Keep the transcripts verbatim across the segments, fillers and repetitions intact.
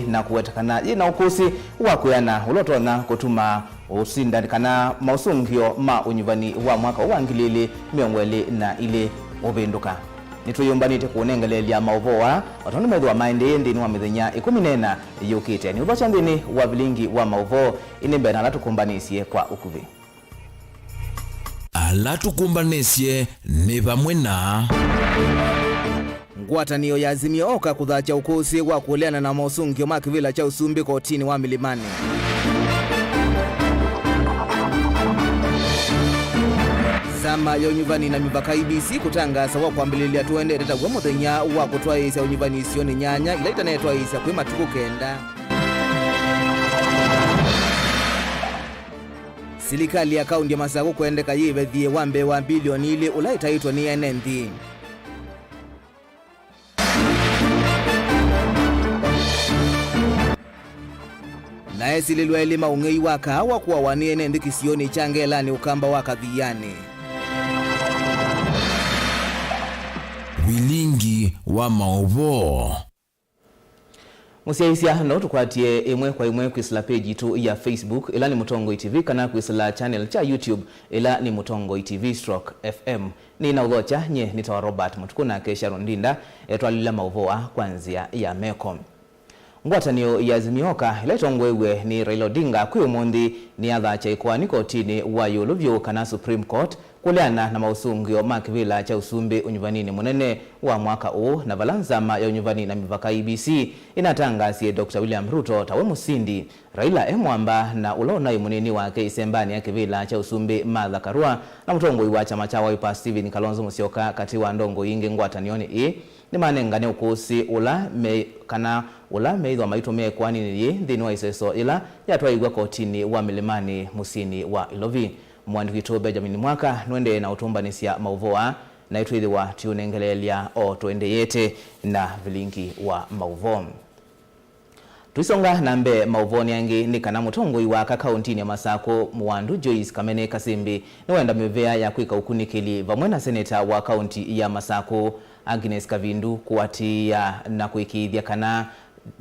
na kũweta kana yĩ na ũkũsĩ wa kwĩana ũla ũtonya kũtuma ũsinda kana maũsũngĩo ma ũnyuvani wa mwaka ũũ wa ngili ilĩ mĩongo ĩlĩ na ilĩ ũvĩndũka. Nĩtwĩyũmbanĩtye kũũnengeleelya maũvoo aa o tondũ methĩwa maendee nthĩnĩ wa mĩthenya ĩkũmi na ĩna yũkĩte. Nĩũthokya nthĩnĩ wa vilingi wa maũvoo, ĩndĩ mbee na ala tũkũmbanĩsye kwa ũkuvĩ. Ala tũkũmbanĩsye nĩ vamwe na. Ngwatanĩo ya Azimio Oka kũthakya ũkũsĩ wa kũleana na maũsũngĩo ma kĩvĩla kya ũsumbĩ kotinĩ wa Milimani. Sama ya Ũnyuvani na Mĩvaka, I E B C, kũtangaasa wa kwambĩlĩlya tũendete taw'o mũthenya wa kũtwaĩĩsya ũnyuvani isionĩ nyanya ila itanetwaĩĩsya kwĩ matukũ kenda. Silikalĩ ya kaunti ya Masakũ kwendeka yĩĩve thiĩ wa mbee wa mbilioni ilĩ ũla ĩtaĩtwe nĩ ene nthĩ. Na esilĩlwa elĩ ma ũng'ei wa kaawa kũawa nĩ ene nthĩ kĩsionĩ kya Ngelani ũkamba wa Kathianĩ. Vilingi wa maũvoo. Mũsyaĩĩsya, no tũkwatie ĩmwe kwa ĩmwe kwĩsĩla page yitũ ya Facebook, ĩla nĩ Mũtongoi T V, kana kwĩsĩla channel kya YouTube, ĩla nĩ Mũtongoi T V stroke F M. Nĩnaũthokya, nyie nĩtawa Robert Mũtukũ, nake Sharon Ndinda etwalĩlya maũvoo aa kwa nzĩa ya meko. Ngwatanĩo ya Azimio Oka, ĩla ĩtongoew'e nĩ Raila Odinga, kwĩ ũmũnthĩ nĩyathakya ĩkoani kotinĩ wa ĩũlũ vyũ, kana Supreme Court, kũleana na maũsũngĩo ma kĩvĩla kya ũsumbĩ ũnyuvaninĩ mũnene wa mwaka ũũ, na vala nzama ya ũnyuvani na mĩvaka, I E B C, ĩnatangaasie Doctor William Ruto tawe mũsindi, Raila e mwamba na ũla ũnaĩ mũnini wake ĩsembanĩ ya kĩvĩla kya ũsumbĩ, Martha Karua, na mũtongoi wa kyama kya Wiper, Stephen Kalonzo Musyoka, katĩ wa ndongoi ingĩ ngwatanĩonĩ ĩĩ. Nĩmanengane ũkũsĩ ũla me, kana ũla meĩthwa maitũmĩa ĩkoaninĩ yĩĩ nthĩnĩ wa ĩseso yĩla yatwaĩw'a kotinĩ wa Mĩlĩmanĩ mũsyĩnĩ wa Ilovi. Mũandĩki witũ Benjamin Mwaka nũendee na ũtũmbanĩsya maũvoo aa, naĩ twĩthĩwa tũiũnengeleelya o tũendeete na vilingi wa maũvoo. Tũisonga na mbee maũvoonĩ angĩ, nĩ kana mũtongoi wa aka kaũntinĩ ya Masakũ, Mũwandu Joyce Kamene Kasimbi, nĩwenda mĩvĩa ya kwĩka ũkunĩkĩli vamwe na seneta wa kaũnti ya Masakũ, Agnes Kavindu, kũatĩĩa na kũĩkĩĩthya kana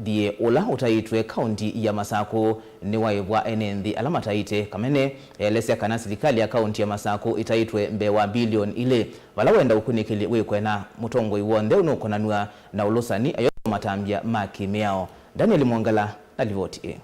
thiĩ ũla ũtaĩtwe kaũnti ya Masakũ nĩwaĩvwa ene nthĩ ala mataĩte. Kamene elesya kana silikalĩ ya kaũnti ya Masakũ ĩtaĩtwe mbee wa mbilioni ilĩ, vala wenda ũkunĩkĩli wĩkwe na mũtongoi w'onthe nũkonanw'a na ũlũsani, ayoswa matambya ma kĩmĩao. Daniel Mwongela na livoti ĩĩ.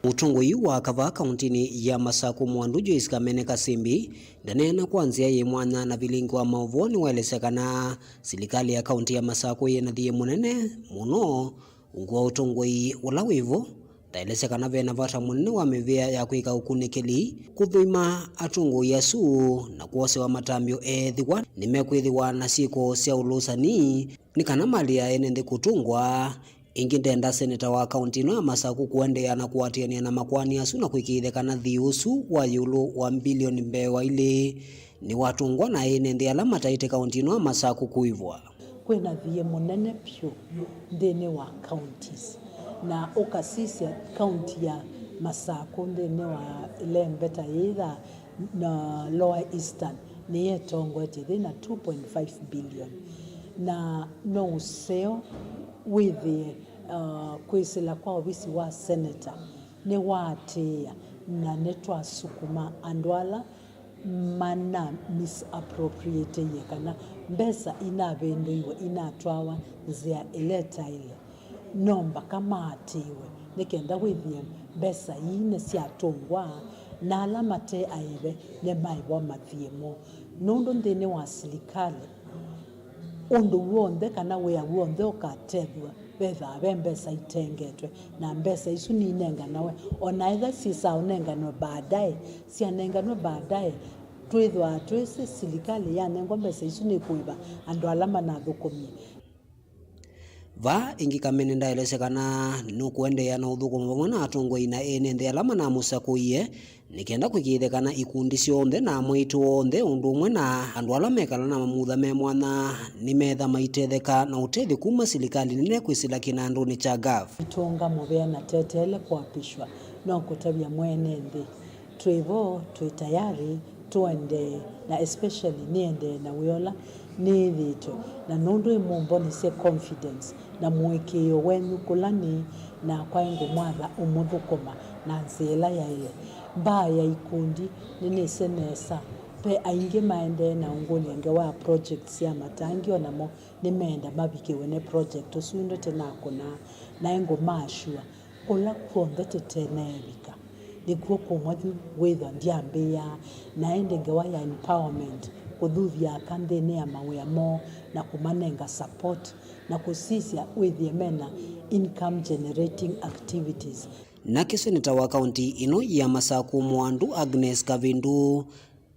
Mũtongoi wa kavaa kaũntinĩ ya Masakũ, Mũwandu Joyce Kamene Kasimbi, ndaneena kwa nzĩa yĩ mwanya na vilingi wa maũvoo nĩwaelesya kana silikalĩ ya kaũnti ya Masakũ yĩna thiĩ mũnene mũno ungu wa ũtongoi ũla wĩvo. Ndaelesya kana vena vata mũnene wa mĩvĩa ya kwĩka ũkunĩkĩli, kũthũima atongoi asu na kwosewa matambyo eethĩwa nĩmekwĩthĩwa na syĩko sya ũlũsani, nĩ kana malĩ ya ene nthĩ kũtũngwa. Ĩngĩ ndenda seneta wa kaũnti ĩno ya Masakũ kũendeea na kũatĩanĩa na makoani asu na kũĩkĩĩthya kana thiĩ ũsu wa ĩũlũ wa mbilioni mbee wa ilĩ nĩwatũngwa na ene nthĩ ala mataĩte kaũnti ĩno ya Masakũ kũĩvwa. Kwĩna thiĩ mũnene vyũ nthĩnĩ wa counties, na ũkasisya kaũnti ya Masakũ nthĩnĩ wa ĩlembeta yĩtha na Lower Eastern nĩyo ĩtongoetye yĩ na two point five billion, na no ũseo wĩthĩe, uh, kwĩsĩla kwa ovisi wa seneta nĩwaatĩĩa na nĩtwasukuma andũ ala mana misappropriateie kana mbesa inavĩndũiwe inatwawa nzĩa ĩla ĩtaĩle. No mbaka maatĩĩwe nĩ kenda wĩthĩe mbesa ii nĩsyatũngwa, na ala mate aĩve nĩmaĩvwa mathiĩ moo, nũndũ nthĩnĩ wa silikalĩ, ũndũ w'onthe kana wĩa w'onthe ũkatethw'a, vethaa ve mbesa itengetwe, na mbesa isu ninenganawe, o na etha syĩsaa ũnenganwe baadaye, syanenganwe baadaye, twĩthwaa twĩsĩ silikalĩ yanengwa mbesa isu nĩkũĩva andũ ala manathũkũmie. Vaa ĩngĩ Kamene ndaelesya kana nũkũendeea na ũthũkũma vamwe na atongoi na ene nthĩ ala manamũsakũie, nĩ kenda kũĩkĩĩthya kana ikundi syonthe na amwaitũ onthe, ũndũ ũmwe na andũ ala mekala na mamutha me mwanya, nĩmetha maitetheka na ũtethyo kuma silikalĩ nene kwĩsĩla kĩnandũnĩ kya gov. Itũnga mũvea na teteele kũapishwa, no kũtavya mwene nthĩ, twĩ vo, twĩ tayari, Tũendee, na especially nĩendee na wĩa ũla nĩĩthĩĩtwe, na nũndũ ĩmũmbonisye confidence na mũĩkĩĩo wenyu kũla nĩ nakwa, ĩngũmwatha ũmũthũkũma na nzĩa ĩla yaĩle. Mbaa ya ikundi nĩnĩsĩ nesa, ve aingĩ maendee na ũngũlyo ngewa ya projects sya matangi, o namo nĩmeenda mavikĩwe nĩ project ũsu, ĩndĩ tĩnakũnaa, na ĩngũma assure kũla kw'onthe tũteneevika, nĩkw'o kũmwe vyũ wĩthwa ndyambĩĩaa, na ĩndĩ ngewa ya empowerment, kũthuthya aka nthĩnĩ ya mawĩa moo na kũmanenga support, na kũsisya wĩthĩe mena income generating activities. Nake seneta wa kaunti ĩno ya Masaku Mwandu Agnes Kavindu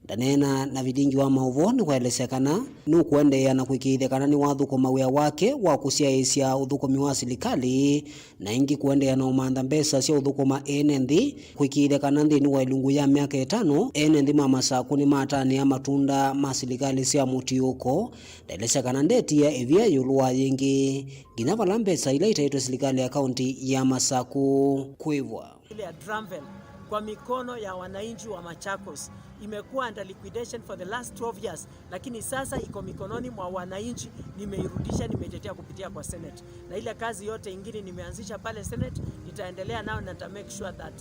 ndaneena na vilingi wa maũvoo nĩwaelesya kana nũkũendeea na kũĩkĩĩthya kana nĩwathũkũma wĩa wake wa kũsyaĩĩsya ũthũkũmi wa silikalĩ, na ĩngĩ kũendeea na ũmantha mbesa sya ũthũkũma ene nthĩ, kũĩkĩĩthya kana nthĩnĩ wa ĩlungu ya myaka ĩtano, ene nthĩ ma Masaku nĩmatanĩa matunda ma silikalĩ sya mũtiũko. Ndaelesya kana ndetia ĩvia ĩũlũ wa yĩngĩ, nginya vala mbesa ila itaĩtwe silikalĩ ya kaunti ya Masaku kwĩvwa. Ile ya Dramvel kwa mikono ya wananchi wa Machakos. Imekuwa under liquidation for the last twelve years, lakini sasa iko mikononi mwa wananchi. Nimeirudisha, nimeitetea kupitia kwa Senate, na ile kazi yote ingine nimeanzisha pale Senate nitaendelea nayo, na nita make sure that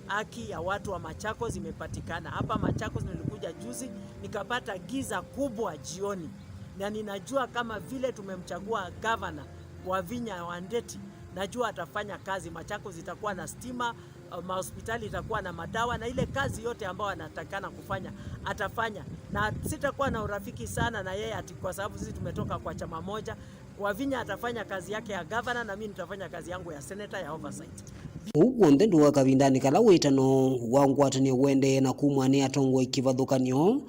haki ya watu wa Machakos imepatikana. Hapa Machakos nilikuja juzi, nikapata giza kubwa jioni, na ninajua kama vile tumemchagua gavana Wavinya Wandeti, najua atafanya kazi. Machakos itakuwa na stima, uh, mahospitali itakuwa na madawa, na ile kazi yote ambayo anatakikana kufanya atafanya, na sitakuwa na urafiki sana na yeye ati kwa sababu sisi tumetoka kwa chama moja. Wavinya atafanya kazi yake ya gavana, na mimi nitafanya kazi yangu ya senator ya oversight. Ũu w'onthe ndũa kavindanĩ kala wĩtano wa ngwatanĩo ũendee na kumwa nĩ atongoi kĩvathũkany'o,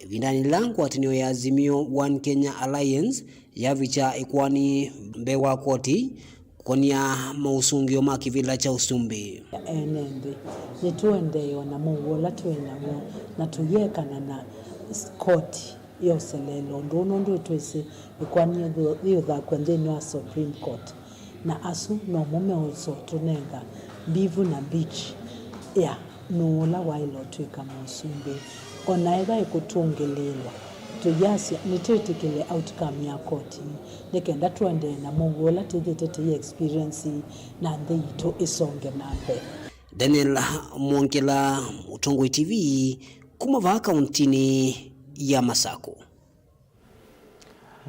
ĩvindanĩ yĩla ngwatanĩo ya Azimio One Kenya Alliance yavikya ĩkoani mbee wa koti kũkonia maũsũngĩo ma kĩvĩla kya ũsumbĩ. Ene nthĩ, nĩtũendee o na mũuo ũla twĩ naw'o, na tũyĩekana na s-, koti ya ũseleelo ũndũ ũũ, nũndũ nĩtwĩsĩ ĩkoani yĩũthakw'a nthĩnĩ wa Supreme Court, na asu nomo meũsa ũtũnenga mbivu na mbichi ya nũũ ũla waĩle ũtw'ĩka mũsumbĩ. O na ethĩwa ĩkũtũngĩlĩĩlwa, tũyasya nĩtwĩtĩkĩle outcome ya koti, nĩ kenda tũendee na mũuo ũla twĩthĩĩtwe tũi experience na nthĩ yitũ ĩsonge na mbee. Daniel Mwongela, Mũtongoi T V, kuma vaa kauntinĩ ya Masaku.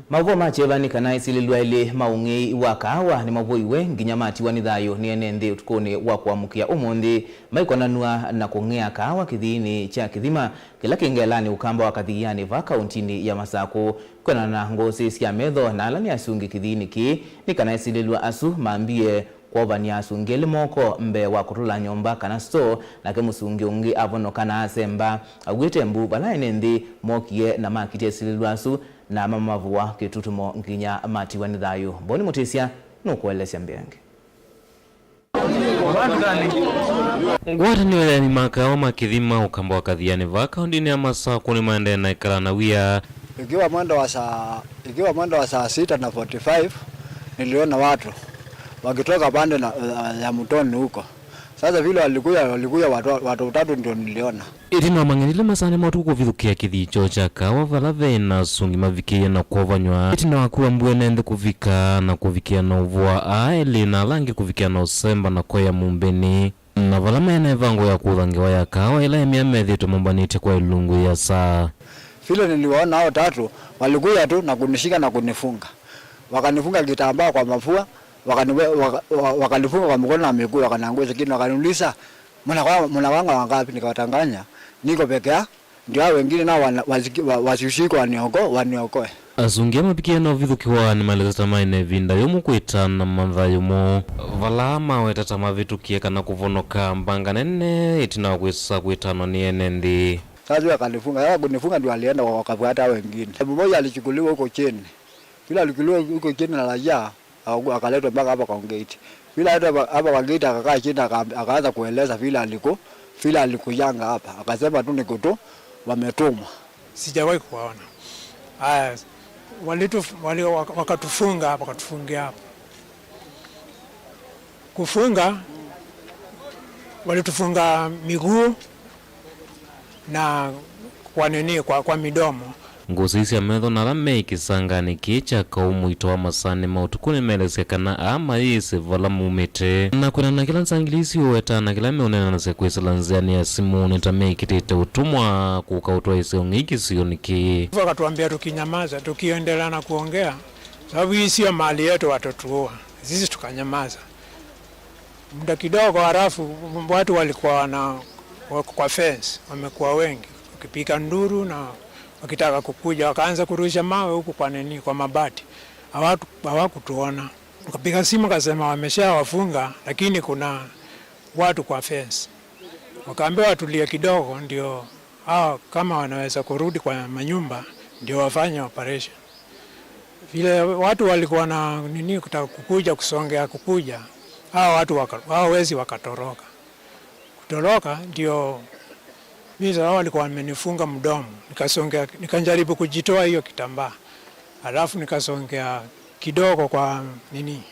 Maũvoo ma kyeva nĩ kana esilĩlw'a elĩ ma ũng'ei wa kaawa nĩmavoiwe nginya matiwa nĩ thayũ nĩ ene nthĩ ũtukũnĩ wa kũamũkĩa ũmũnthĩ, maikonanw'a na kũng'ea kaawa kĩthiinĩ kya kĩthima kĩla kĩ ngelanĩ ũkamba wa Kathianĩ vaa kauntinĩ ya Masaku. Kwĩanana na ngũsĩ sya metho na ala nĩ asungi kĩthiinĩ kĩĩ, nĩ kana esilĩlw'a asu mambie kwovany'a asungi elĩ moko mbee wa kũtũla nyũmba kana store, nake mũsungi ũngĩ avonoka na asemba auĩte mbu vala ene nthĩ mokie na makitya esilĩlw'a asu na mamavũa kĩtutumo nginya matiwa nĩ thayũ. Boni Mũtĩsya nũkũelesya mbeange. Ngwatanĩo ya aĩmi ma kaawa ma kĩthima ũkamba wa Kathianĩ vaa kauntinĩ ya Masaku nĩmaendee na ĩkala na wia. Ikiwa mwendo wa saa, ikiwa mwendo wa saa sita na forty-five, niliona watu wakitoka pande na, ya mtoni huko. Sasa vile walikuja, walikuja watu, watu watatu ndio niliona. Ĩtina wa mang'enilĩ masaa nĩ matukũ kũvithũkĩa kĩthii kyoo kya kaawa vala ve na asungi mavikĩie na kwovanywa. Ĩtina wa kua mbu ene nthĩ kũvika na kũvikĩa na ũvũa aa elĩ na ala angĩ kũvikĩa na ũsemba na koya mumbĩnĩ. Na vala me na ĩvango ya kũtha ngewa ya kaawa ĩla emĩa methĩĩtwe mombanĩtye kwa ĩlungu ya saa. Vile niliwaona hao tatu, walikuja tu na kunishika na kunifunga. Wakanifunga kitambaa kwa mafua, wakaniwe-, waka-, wa-, wakanifunga kwa mikono na miguu, wakaniangusha chini, wakaniuliza, "Mnakuwa-, mnakuwanga wangapi?" Nikawatanganya, "Niko peke yangu." Ndio hao wengine nao wana-, wasiki-, wa-, wasihusike waniokoe, waniokoe. Asungi ala mavikĩie na ũvithũkĩwa nĩmaelesete maĩ na ĩvinda yũmũ kwĩtana mathayũ moo. Vala maweta ta mavĩtũkie kana kũvonoka mbanga nene ĩtina wa kwĩsa kwĩtanwa nĩ ene nthĩ. Sasa akanifunga, sasa kunifunga ndio alienda wakafuata hao wengine. Mmoja alichukuliwa huko chini. Vile alichukuliwa huko chini na raia, Akaku-, akaletwa mpaka hapa kwa gate. Vile hata hapa, hapa kwa gate akakaa chini, aka-, akaanza kueleza vile aliku-, vile alikujanga hapa. Akasema tu ni kutu-, wametumwa. Sijawahi kuwaona. Haya, walitu-, wali-, waka-, wakatufunga hapa, wakatufungia hapa. Kufunga, walitufunga miguu na kwa nini, kwa, kwa midomo. Ngũsĩ sya metho na ala me kĩsanganĩ kĩĩ kya kaũ mũito wa masaa ma ũtukũ nĩmeelesya kana aa mayĩsĩ vala maumĩte. Na kwĩanana na kĩla Nzangili isu ũwetaa na kĩla meũneenanasya kwĩsĩla nzĩanĩ ya simũ, nĩ ta mekĩtĩte ũtũmwa kũka ũtwaĩsya ũng'ei kĩsionĩ kĩĩ. Wakatuambia tukinyamaza, tukiendelea na kuongea, sababu hii sio mali yetu, watatuua. Sisi tukanyamaza muda kidogo, halafu watu walikuwa wana-, wako kwa fence, wamekuwa wengi, wakipiga nduru na wakitaka kukuja, wakaanza kurusha mawe huku kwa nini, kwa mabati. Hawatu-, hawakutuona. Wakapiga simu, kasema wameshawafunga, lakini kuna watu kwa fence. Wakaambiwa watulie kidogo, ndio hao kama wanaweza kurudi kwa manyumba, ndio wafanye operation. Vile watu walikuwa na nini, kutaka kukuja, kusongea kukuja, hao watu waka-, hao wezi wakatoroka. Kutoroka ndio mimi sasa, walikuwa wamenifunga mdomo, nikasongea, nikajaribu kujitoa hiyo kitambaa, alafu nikasongea kidogo kwa nini.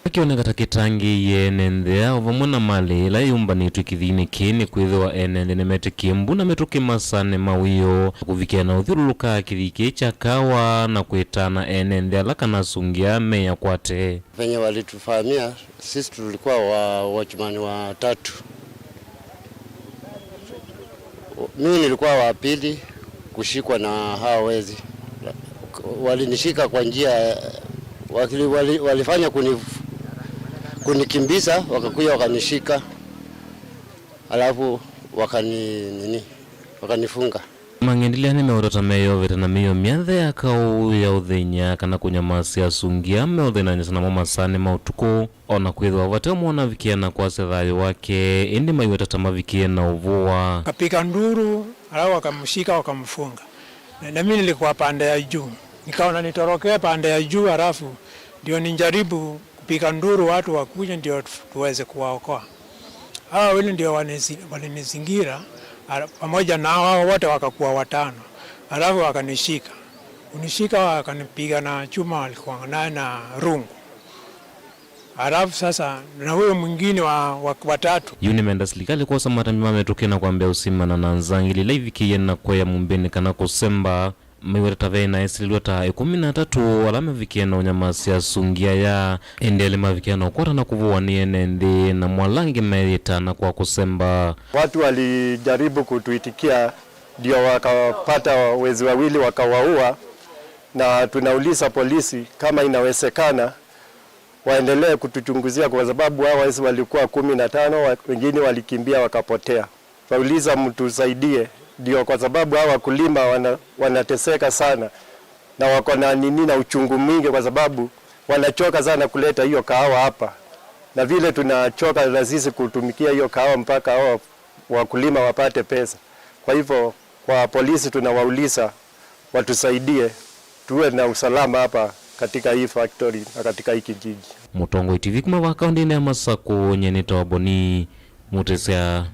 Akĩoneka ta kĩtangĩĩie ene nthĩ aa o vamwe na malĩ ĩla yĩũmbanĩtw'e kĩthiinĩ kĩĩ, nĩkwĩthĩwa ene nthĩ nĩmetĩkie mbu na mĩtũkĩ masaanĩ ma wĩoo, kũvikĩa na ũthyũlũlũka kĩthii kĩĩ kya kawa na kwĩtana ene nthĩ ala kana asungi aa meyakwate. Venye walitufahamia, sisi tulikuwa wa watchman watatu. Mimi nilikuwa wa pili kushikwa na hawa wezi. Walinishika kwa njia, wakili-, wali-, walifanya kuni-, kunikimbiza, wakakuja wakanishika, alafu wakani-, nini, wakanifunga. Mang'endilea nĩmeũtata meyovete na mĩio myathe ya kaũ ya ũthĩny'a kana kũnyamasya asungi aa meũthĩnany'a namo masaanĩ ma ũtukũ. O na kwĩthĩwa vate ũmwe ũnavikie na kwasya thayũ wake, ĩndĩ maiweta ta mavikie na ũvũa. Kapiga nduru, alafu wakamshika, wakamfunga. Na, na mimi nilikuwa pande ya juu. Nikaona nitorokee pande ya juu, alafu ndio nijaribu kupiga nduru watu wakuje ndio tu-, tuweze kuwaokoa. Hawa wawili ndio wanisi-, walinizingira, ala-, pamoja na hao wote wakakuwa watano. Alafu wakanishika. Kunishika, wakanipiga na chuma walikuwa naye na rungu. Alafu sasa, na huyo mwingine wa, wa, watatu. Yu nĩmenda silikalĩ kwosa matambya ma mĩtũkĩ na kwambĩa ũsimana na nzangili ila ivikĩie na kũea mumbĩnĩ kana kũsemba. Maiweta ta ve na esilĩlw'a ta ĩkũmi na atatũ ala mavikie na ũnyamasya asungi aya. Ĩndĩ elĩ mavikie na ũkwata na kũvũwa nĩ ene nthĩ na mwalangĩ meyĩta na kwa kũsemba. Watu walijaribu kutuitikia, ndio wakapata wezi wawili wakawaua, na tunauliza polisi kama inawezekana waendelee kutuchunguzia, kwa sababu hawa wezi walikuwa kumi na tano, wa-, wengine walikimbia wakapotea. Twauliza mtusaidie, ndio, kwa sababu hawa wakulima wana-, wanateseka sana na wako na nini, na uchungu mwingi, kwa sababu wanachoka sana kuleta hiyo kahawa hapa, na vile tunachoka na sisi kutumikia hiyo kahawa mpaka hawa wakulima wapate pesa. Kwa hivyo, kwa polisi tunawauliza watusaidie tuwe na usalama hapa katika hii factory na katika hii kijiji. Mũtongoi T V kuma va kaũntĩnĩ ya Masakũ, nyie nĩtawa Boni Mũtĩsya.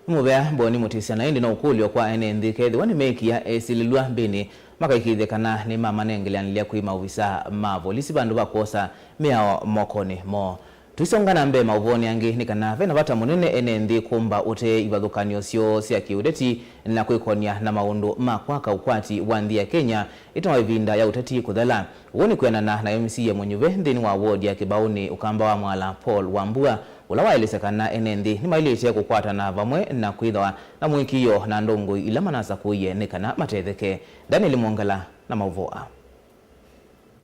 Nĩ mũvea Boni Mũtĩsya, na ĩndĩ no ũkũlyo kwa ene nthĩ kethĩwa nĩmeĩkĩa esilĩlw'a mbĩnĩ, makaĩkĩĩthya kana nĩmamanengeleanĩlya kwĩ maovisa ma volisi vandũ va kwosa mĩao mokonĩ moo. Tũisonga na mbee maũvoonĩ angĩ, nĩ kana ve na vata mũnene ene nthĩ kũmba ũtee ivathũkany'o syoo sya kĩũteti na kwĩkony'a na maũndũ ma kwaka ũkwati wa nthĩ ya Kenya ĩtina wa ĩvinda ya ũteti kũthela. Ũu nĩ kwĩanana na M C A mũnyuve nthĩnĩ wa ward ya Kĩbaũnĩ, Ũkamba wa Mwala, Paul Wambua, ũla waelesya kana ene nthĩ nĩmaĩlĩte kũkwatana vamwe na kwĩthĩwa na mũĩkĩĩo na ndongoi ila manasakũie nĩ kana matetheke. Daniel Mwongela na maũvoo aa.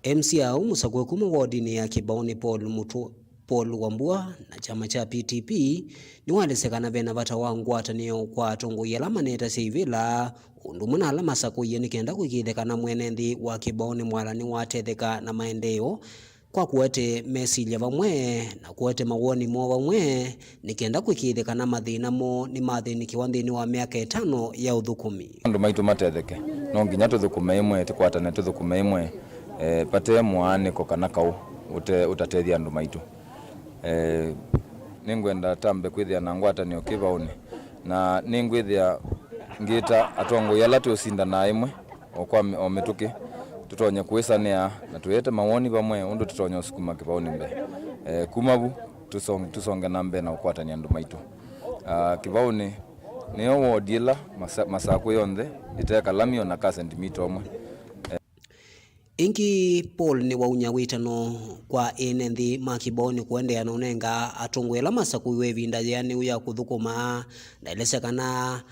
M C A ũũ mũsakũe kuma wodinĩ ya Kĩbaũnĩ Paul Mũtũ-, Paul Wambua na kyama kya P T P nĩwaelesya kana ve na vata wa ngwatanĩo kwa atongoi ala manetasya ivĩla, ũndũ ũmwe na ala masakũie nĩ kenda kũĩkĩĩthya kana mwene nthĩ wa Kĩbaũnĩ Mwala nĩwatetheka na maendeeo kwa kũete mesilya vamwe na kũete mawoni moo vamwe, nĩ kenda kũĩkĩĩthya kana mathĩna moo nĩmathĩnĩkĩwa nthĩnĩ wa myaka ĩtano ya ũthũkũmi. Andũ maitũ matetheke, no nginya tũthũkũme ĩmwe, tũkwatane tũthũkũme ĩmwe, eh, vate mũaanĩko kana kaũ ũte-, ũtatethya andũ maitũ. Eh, nĩngwenda tambe kwĩthĩa na ngwatanĩo Kĩbaũnĩ, na nĩngwĩthĩa ngĩta atongoi ala tũũsindanaa ĩmwe o kwa mĩ-, o mĩtũkĩ, tũtonye kũĩsanĩa na tũete mawoni vamwe ũndũ tũtonya ũsukuma Kĩbaũnĩ mbee. Eh, kuma vu, tũsong-, tũsonge na mbee na ũkwatany'a andũ maitũ. Ah, Kĩvaũnĩ nĩyo ward ĩla masa-, Masakũ yonthe ĩte kalami ona ka sentimita ũmwe. Ĩngĩ, Paul nĩwaunya wĩtano kwa ene nthĩ ma Kĩvaũnĩ kũendeea na ũnenga atongoi ala masakũiwe ĩvinda yĩanĩu ya kũthũkũma. Ndaelesya kana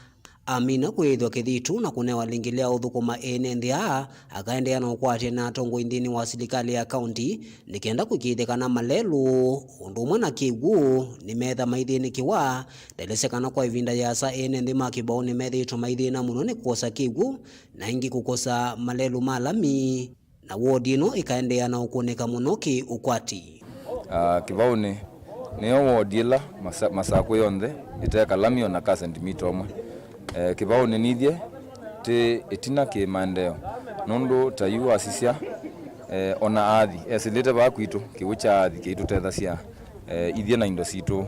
amina kwĩĩthw'a kĩthitũ na kũnewa lĩngĩ lya ũthũkũma ene nthĩ aa, akaendeea na ũkwatya na atongoi nthĩnĩ wa silikalĩ ya kaunti nĩ kenda kũĩkĩĩthya kana malelũ ũndũ ũmwe na kĩw'ũ nĩmetha maithĩnĩkĩwa. Ndaelesya kana kwa ĩvinda yĩasa ene nthĩ ma Kĩvaũnĩ methĩĩtwe maithĩna mũno nĩ kũkosa kĩw'ũ na ĩngĩ kũkosa malelũ ma lami, na wodi ĩno ĩkaendeea na ũkũnĩka mũno kĩ ũkwati. Ah, Kĩvaũnĩ nĩyo wodi ĩla masa-, Masakũ yonthe ĩte kalami ona ka sentimita ũmwe. Eh, Kĩvaũnĩ nithyĩ tĩ ĩtina kĩ maendeeo, nũndũ ta yu wasisya, eh, ona athi esĩlĩte vaa kwitũ, kĩw'ũ kya athi kĩitũtethasya, eh, ithyĩ na indo sitũ,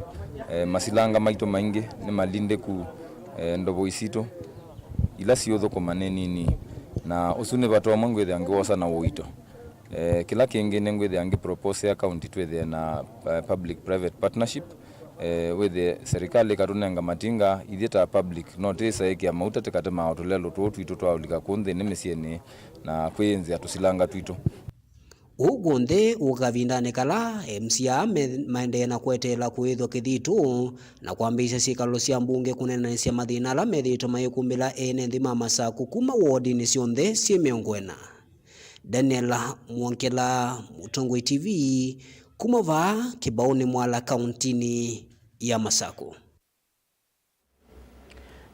eh, masilanga maitũ maingĩ nĩmalindĩku, eh, ndovoi sitũ ila siũthũkũma nĩ nini, na ũsu nĩ vata ũmwe ngwĩthĩa ngĩwosa na ũito. Eh, kĩla kĩngĩ nĩngwĩthĩa ngĩ propose ya county twĩthĩe na, eh, public private partnership, eh, wĩthĩe serikali ĩkatũnenga matinga, ithyĩ ta public no tĩĩsa ĩkĩa mauta tĩkatema o tũlelũ tũũ twitũ twa ũlika kũũ nthĩnĩ mĩsyĩnĩ na kwĩyĩnzĩa tũsilanga twitũ. Ũu kw'onthe wũka kavindanĩ kala M C A me-, maendee na kweteela kũĩthwa kĩthitũ na kwambĩĩsya syĩkalo sya mbunge kũneenanĩsya mathĩna ala methĩĩtwe mayĩkumbĩla ene nthĩ ma Masakũ kuma wodinĩ syonthe syĩ mĩongo ĩna. Daniel Mwongela, Mũtongoi T V, kuma vaa Kĩvaũnĩ Mwala, kauntinĩ ya Masakũ.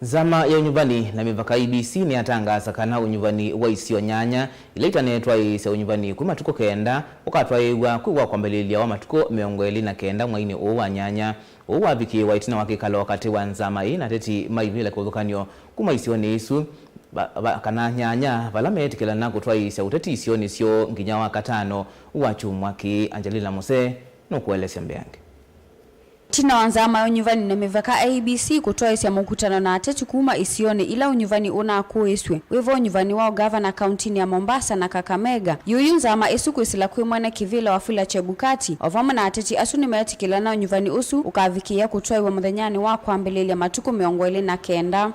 Nzama ya Ũnyuvani na Mĩvaka, I E B C, nĩyatangaasa kana ũnyuvani wa isio nyanya ila itanetwaĩĩsya ũnyuvani kwĩ matukũ kenda ũkatwaĩĩw'a kwĩ wa kwambĩlĩlya wa matukũ mĩongo ĩlĩ na kenda mweinĩ ũũ wa nyanya. Ũu wavikĩĩwa ĩtina wa kĩkalo katĩ wa nzama ĩĩ na ateti ma ivĩla kĩvathũkany'o kuma isionĩ isu, va, va, kana nyanya, vala meetĩkĩlana kũtwaĩĩsya ũteti isionĩ syoo nginya Wakatano wa kyumwa kĩĩ. Angelina Muse nũkũelesya mbeange. Ĩtina wa nzama ya ũnyuvani na mĩvaka, I E B C, kũtwaĩĩsya mũkutano na ateti kuma isionĩ ila ũnyuvani ũnakũĩsw'e, wĩvo ũnyuvani wa ũgavana kauntinĩ ya Mombasa na Kakamega. Yuyu nzama ĩsu kwĩsĩla kwĩ mwene kĩvĩla Wafula Chebukati, o vamwe na ateti asu nĩmeetĩkĩlana ũnyuvani ũsu ũkavikĩĩa kũtwaĩwa mũthenyanĩ wa kwambĩlĩlya matukũ mĩongo ĩlĩ na kenda.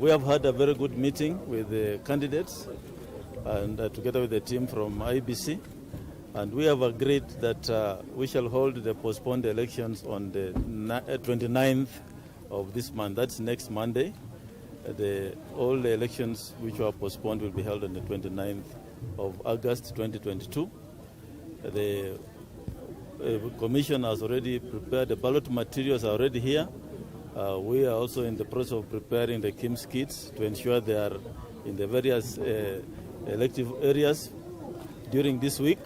We have had a very good meeting with the candidates and, uh, together with the team from I E B C, and we have agreed that, uh, we shall hold the postponed elections on the ni-, uh, twenty-ninth of this month. That's next Monday. Uh, the, all the elections which were postponed will be held on the twenty-ninth of August twenty twenty-two. The, uh, commission has already prepared, the ballot materials are already here. Uh, we are also in the process of preparing the KIMS kits to ensure they are in the various, uh, elective areas during this week.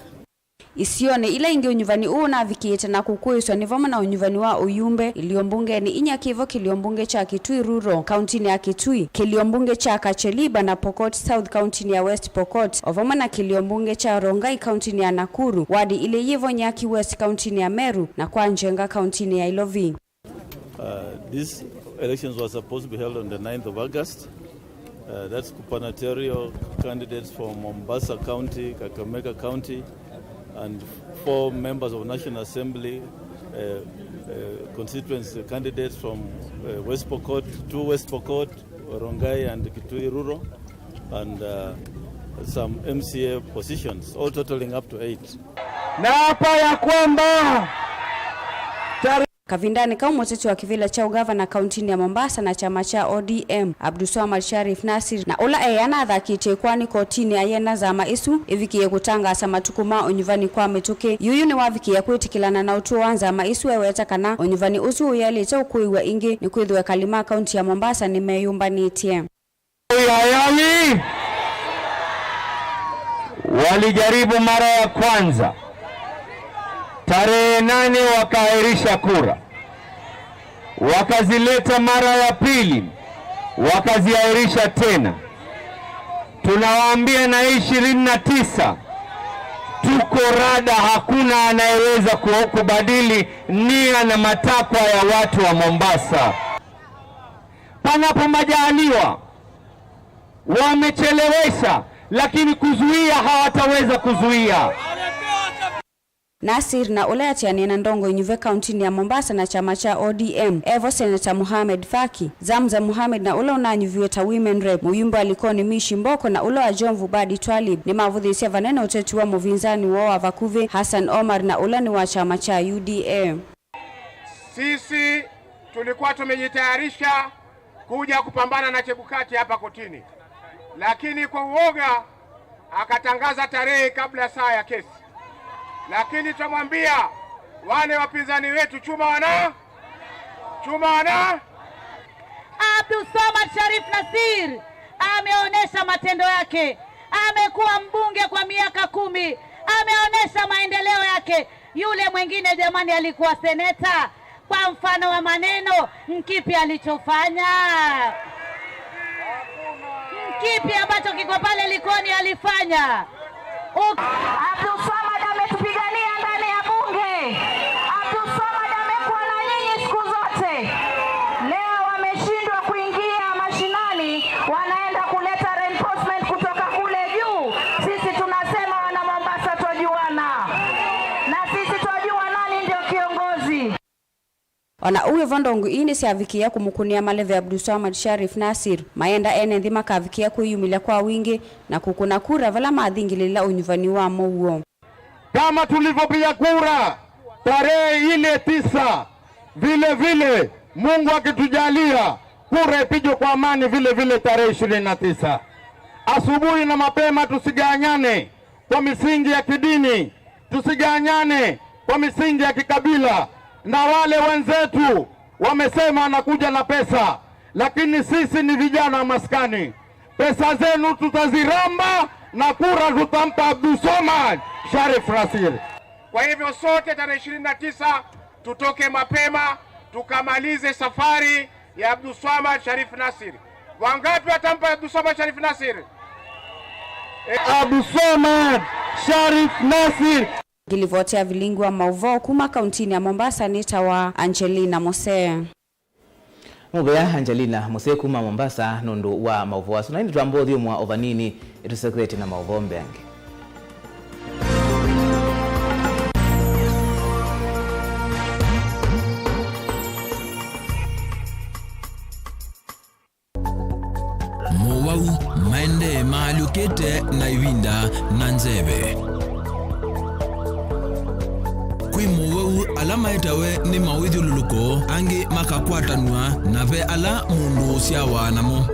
Isionĩ ila ingĩ ũnyuvani ũũ ũnavikĩĩte na kũkũĩswa nĩ vamwe na ũnyuvani wa ũyumbe ilio mbungeni inya, kĩvo kĩlio mbunge kya Kitui Rural, kauntinĩ ya Kitui, kĩlio mbunge kya Kacheliba na Pokot South, kauntinĩ ya West Pokot, o vamwe na kĩlio mbunge kya Rongai, kauntinĩ ya Nakuru, wadi ilĩ yĩvo Nyaki West, kauntinĩ ya Meru, na kwa Njenga, kauntinĩ ya Ilovi. Uh, these elections were supposed to be held on the ninth of August. Uh, that's gubernatorial candidates from Mombasa County, Kakamega County, and four members of National Assembly, uh, uh, constituency candidates from, uh, West Pokot, two West Pokot, Rongai and Kitui Rural, and, uh, some M C A positions, all totaling up to eight. Naapa ya kwamba Kavindanĩ kau, mũteti wa kĩvĩla kya ũgavana kauntinĩ ya Mombasa na kyama kya O D M, Abdulswamad Sharif Nasir, na ũla eana athakĩtye ĩkoani kotinĩ ayenda nzama ĩsu ĩvikĩĩe kũtangaasa matukũ ma ũnyuvani kwa mĩtũkĩ. Yuyu nĩwavikĩĩa kwĩtĩkĩlana na ũtũo wa nzama ĩsu, eweta kana ũnyuvani ũsu ũyaĩlĩte ũkũĩw'a ĩngĩ nĩkwĩthĩwa ekali ma kaunti ya Mombasa nĩmeyũmbanĩtye. Wayahudi walijaribu mara ya kwanza, tarehe nane wakaahirisha kura, wakazileta mara ya pili, wakaziahirisha tena. Tunawaambia na hii ishirini na tisa, tuko rada, hakuna anayeweza ku-, kubadili nia na matakwa ya watu wa Mombasa. Panapo majaliwa, wamechelewesha, lakini kuzuia hawataweza kuzuia. Nasir, na ũla atianĩe na ndongo inyuve kauntinĩ ya Mombasa na kyama kya O D M, evo Seneta Mohamed Faki, Zamzam Mohamed, na ũla ũnanyuviwe ta Women Rep, mũyumbe wa Likoni Mishi Mboko, na ũla wa Jomvu Badi Twalib, nĩmavũthĩĩsye vanene ũteti wa mũvinzani woo wa vakuvĩ, Hassan Omar, na ũla nĩ wa kyama kya U D A. Sisi tulikuwa tumejitayarisha kuja kupambana na Chebukati hapa kotini, lakini kwa uoga akatangaza tarehe kabla saa ya kesi. Lakini twamwambia wale wapinzani wetu, chuma wana, chuma wana. Abdulswamad Sharif Nassir ameonyesha matendo yake, amekuwa mbunge kwa miaka kumi, ameonyesha maendeleo yake. Yule mwingine jamani, alikuwa seneta. Kwa mfano wa maneno, nkipi alichofanya? Nkipi ambacho kiko pale Likoni alifanya? Uk- Abdulswamad ametupigania ndani ya bunge. Abdulswamad amekuwa na nyinyi siku zote. Leo wameshindwa kuingia mashinani, wanaenda kuleta reinforcement kutoka kule juu. Sisi tunasema wana Mombasa twajuana. Na sisi twajua nani ndio kiongozi. O na ũu wĩ vo, ndongo ii nĩsyavikĩĩa kũmũkũnĩa maleve Abdulswamad Sharif Nassir, mayenda ene nthĩ makavikĩĩa kwĩyumĩlya kwa wingĩ na kũkũna kura vala mathingĩlĩĩla ũnyuvani wa mũuo. Kama tulivyopiga kura tarehe ile tisa, vile vile, Mungu akitujalia, kura ipigwe kwa amani vile vile tarehe ishirini na tisa. Asubuhi na mapema tusiganyane kwa misingi ya kidini, tusiganyane kwa misingi ya kikabila. Na wale wenzetu wamesema anakuja na pesa, lakini sisi ni vijana wa maskani. Pesa zenu tutaziramba na kura tutampa Abdulswamad Sharif Nassir. Kwa hivyo sote tarehe ishirini na tisa tutoke mapema tukamalize safari ya Abdulswamad Sharif Nassir. Wangapi watampa Abdulswamad Sharif Nassir? Eh, Abdulswamad Sharif Nassir. Ngĩlivoti ya vilingi wa maũvoo kuma kauntinĩ ya Mombasa nĩtawa Angelina Mose. Mũvea Angelina Mose kuma Mombasa nũndũ wa maũvoo asu. Na ĩndĩ twamba ũthyũmũa o vanini, ĩtũsekwetye na maũvoo mbeange. Mowau maendee maalyũkĩte na ĩvinda na nzeve. Kwĩ mowau ala maetawe nĩ mawĩthyũlũlũko, angĩ makakwatanw'a, na ve ala mũndũ ũsyawa namo.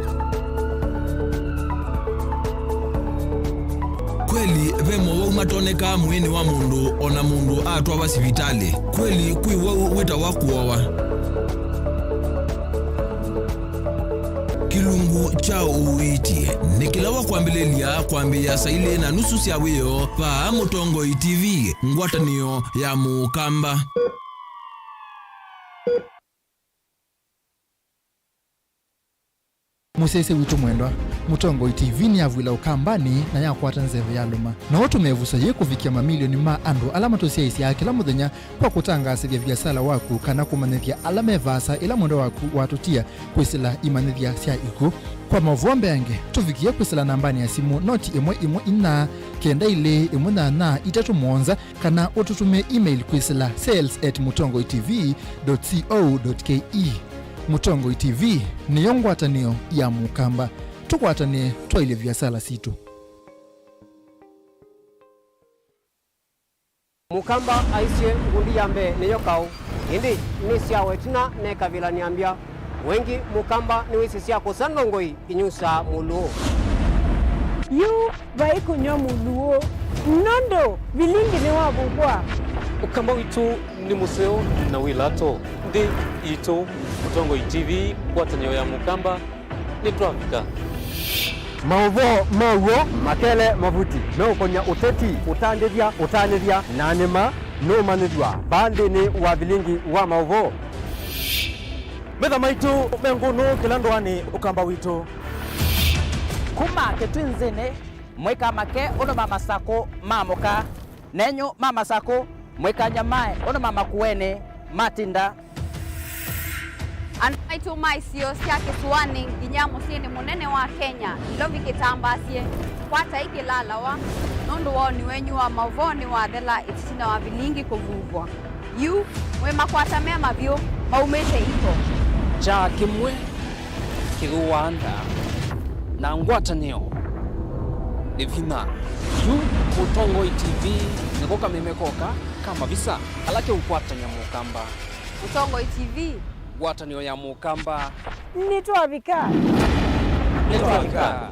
Kweli, ve mowau matonekaa mwĩĩnĩ wa mũndũ o na mũndũ atwawa sivitalĩ. Kweli, kwĩ wau wĩtawa kũowa. Kĩlungu kya ũiiti nĩ kĩla wa kwambĩlĩlya kwambĩĩa saa ilĩ na nusu sya wĩoo vaa Mũtongoi T V, ngwatanĩo ya Mũkamba. Mũsyaĩĩsya witũ mwendwa, Mũtongoi T V nĩyavw'ĩla Ũkambanĩ na yakwata nzeve yalũma. No ũtũme ĩvuso yĩĩ kũvikĩa mamilioni ma andũ ala matũsyaĩĩsyaa kĩla mũthenya kwa kũtangaasĩthya viasala waku kana kũmanyĩthya ala me vaasa ĩla mwendwa waku watũtia kwĩsĩla imanyĩthya sya ikw'ũ. Kwa maũvoo mbeange, tũvikĩe kwĩsĩla nambanĩ ya simũ noti ĩmwe ĩmwe inya kenda ilĩ ĩmwe nyanya itatũ mũonza, kana ũtũtũmĩe email kwĩsĩla sales at mũtongoi T V dot co dot K E. Mũtongoi T V nĩyo ngwatanĩo ya Mũkamba. Tũkwatanĩe twaĩlye viasala sitũ. Mũkamba aisye, ngundi ya mbee nĩyo kaũ, ĩndĩ nĩsyawa ĩtina mekavĩlanĩa mbya. Wengĩ Mũkamba nĩwĩsĩ sya kũsa ndongoi inyusaa mũlũũ. Yu vai kũnyw'a mũlũũ, nũndũ vilingi nĩwavukwa. Ũkamba witũ nĩ mũseo na wĩ lato. Nthĩ itũ, Mũtongoi T V, ngwatanĩo ya Mũkamba, nĩtwavika. Maũvoo ma w'o makele mavuti meũkonya ũteti, ũtandĩthya, ũtanĩthya, na nĩma nũũmanyĩthw'a vaa nthĩnĩ wa vilingi wa maũvoo. Metha maitũ me ngũnũ kĩla ndũanĩ Ũkamba witũ. Kuma Kĩtwinzĩnĩ, mũikamake ũndũ ma masakũ maamũka. Nenyu ma masakũ, mũikanyamae ũndũ ma makueni matinda. Andũ maitũ ma isio sya kĩsũanĩ nginya mũsyĩnĩ mũnene wa Kenya, Nairobi kĩtambaasye, kwata ikĩlalawa, nũndũ Woni wenyu wa maũvoo nĩwathela ĩtina wa vilingi kũvuvwa. Yu mwĩ makwata me mavyũ maumĩte iko. Kyaa kĩmwe kĩthũaa nda, na ngwatanĩo nĩ vinya. Yu Mũtongoi T V nĩko kameme koka ka mavisa ala keũkwatany'a Mũkamba. Mũtongoi T V. Ngwatanĩo ya Mũkamba. Nĩtwavika. Nĩtwavika.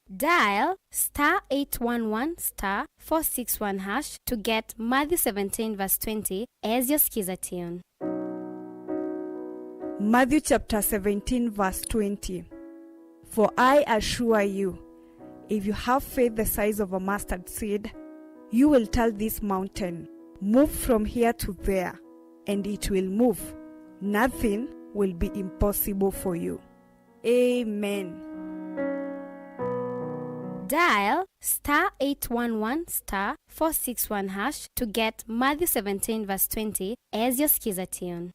Dial star eight one one star four six one hash to get Matthew seventeen verse twenty as your skiza tune. Matthew chapter seventeen verse twenty. For I assure you, if you have faith the size of a mustard seed, you will tell this mountain, 'Move from here to there,' and it will move. Nothing will be impossible for you. Amen. Dial star eight one one star four six one hash to get Matthew seventeen verse twenty as your skiza tune.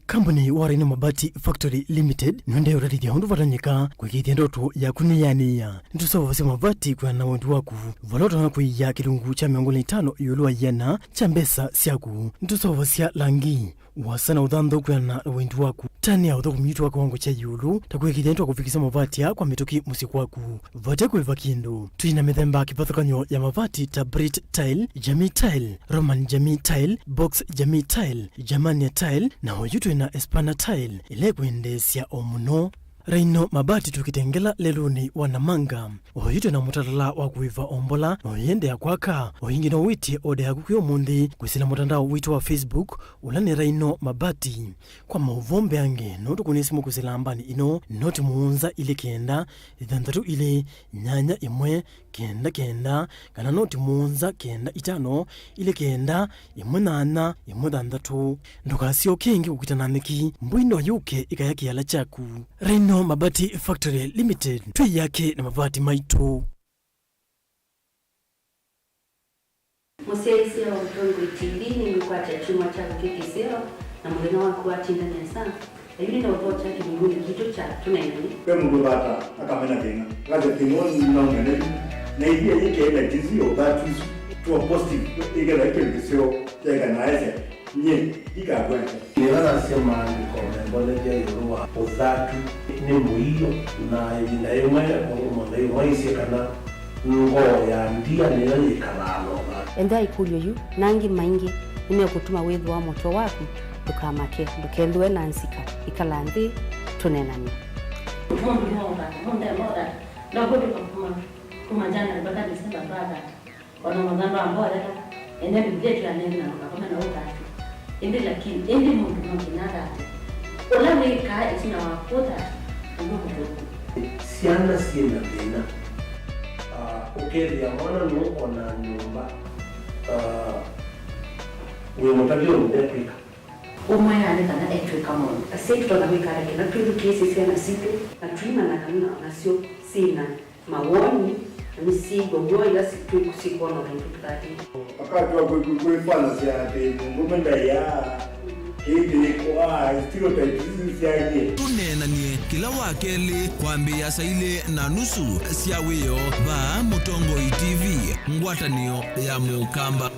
Kambuni wa Rhino Mabati Factory Limited nĩũendee ũtatĩthya ũndũ vatonyeka kũĩkĩĩthya ndoto yaku nĩyanĩĩa. Nĩtũseũvasya mavati kwĩana na wendi waku, vala ũtonya kũia kĩlungu kya mĩongo ĩlĩ na itano ĩũlũ wa ĩana kya mbesa syaku. Nĩtũseũvasya langi, ũasa na ũthanthau kwĩana na wendi waku. Tani ya ũthũkũmi witũ wa kĩwango kya ĩũlũ, ta kũĩkĩĩthya nĩtwakũvikĩsya mavati aa kwa mĩtũkĩ mũsyĩ kwaku vate kũĩva kĩndũ. Twĩ na mĩthemba kĩvathũkany'o ya mavati ta Brit Tile, Jamii Tile, Roman Jamii Tile, Box Jamii Tile, Germania Tile, na oyu twĩ na Espana Tile, ĩla ĩkwendeesya o mũno. Rhino Mabati tũkĩtengela lelũnĩ wa Namanga. Oyu twĩ na mũtalatala wa kũĩva o mbola, na ũyĩendeea kwaka. O ĩngĩ no wĩtye oda yaku kwĩ ũmũnthĩ kwĩsĩla mũtandao witũ wa Facebook, ũla nĩ Rhino Mabati. Kwa maũvoo mbeange, no tũkũnĩe simũ kwĩsĩla nambani ĩno, noti mũonza ilĩ kenda, ĩthanthatũ ilĩ, nyanya ĩmwe, kenda kenda, kana noti mũonza kenda itano, ilĩ kenda, ĩmwe nyanya, ĩmwe thanthatũ. Ndũkasyoke ĩngĩ kũkita na nyeki, mbũi no yũke ĩkaya kĩala kyaku. Rhino Mabati Factory Limited, twĩ yake na mavati maitũ. Mũsyaĩĩsya wa Mũtongoi T V nĩnĩkwatya kyumwa kyaku kĩ kĩseo, na mũthenya waku watinda nesa. Yu nĩnaũthokya kĩlungunĩ kitũ kya tũneenany'e. Ve mũndũ ũthata akamena thĩna, akasya thĩna ũũ nĩnaũmena yu, na ĩthĩa yĩkee na jinsi ya ũthatu isu, tuwa positive, ĩkethwa ĩ kĩndũ kĩseo kyaĩka na aesya, nyie ndikakwete. Nĩla nasya maandĩko membolethya ĩũlũ wa ũthatu nĩ mũio, na ĩvinda yĩmwe mũndũ mũtheu waisye kana ngoo ya ndia nĩyo yĩkalaa na ũthatu. Ethĩa ĩkũlyo yu na angĩ maingĩ nĩmekũtuma wĩthĩwa mũtwe waku, ndũkamake, ndũkethĩwe na nzika, ĩkala nthĩ tũneenany'e. Mũndũ nĩwaũthata, mũndũ ndeema ũthata, ndakũtũka kuma, kuma January mpaka December twathata. O na mathandũ ambolela, ene Mbivilia ĩtwĩanĩe na ndũkakome na ũthatu. Ĩndĩ lakini, ĩndĩ mũndũ no nginya athate. Ũla wĩkaa ĩtina wa kũthata, ũw'o mũthũku. Syana syĩ na thĩna. Ah, ũkethĩa mwana nũũ o na nyũmba, ah, wĩ mũtavye ũndũ ndekwĩka. Ũmwĩaa nĩ kana etw'ĩka maũndũ. Asyai tũtonya kwĩka ata nĩ kana twĩthukĩĩsye syana sitũ, na tũimanya kana o nasyo syĩ na mawoni, na nĩsyĩw'a w'o ĩla si-, twĩ-, syĩkwona ũndũ tũtatĩte. Wakati wa kwĩ-, kwĩ-, kwĩfanasya atĩ mũndũũme ndaiaa, kĩĩ kĩlĩkũ? Aa, stereotypes isu syaie. Tũneenany'e kĩla wa kelĩ kwambĩĩa saa ilĩ na nusu sya wĩoo vaa Mũtongoi T V, ngwatanĩo ya Mũkamba.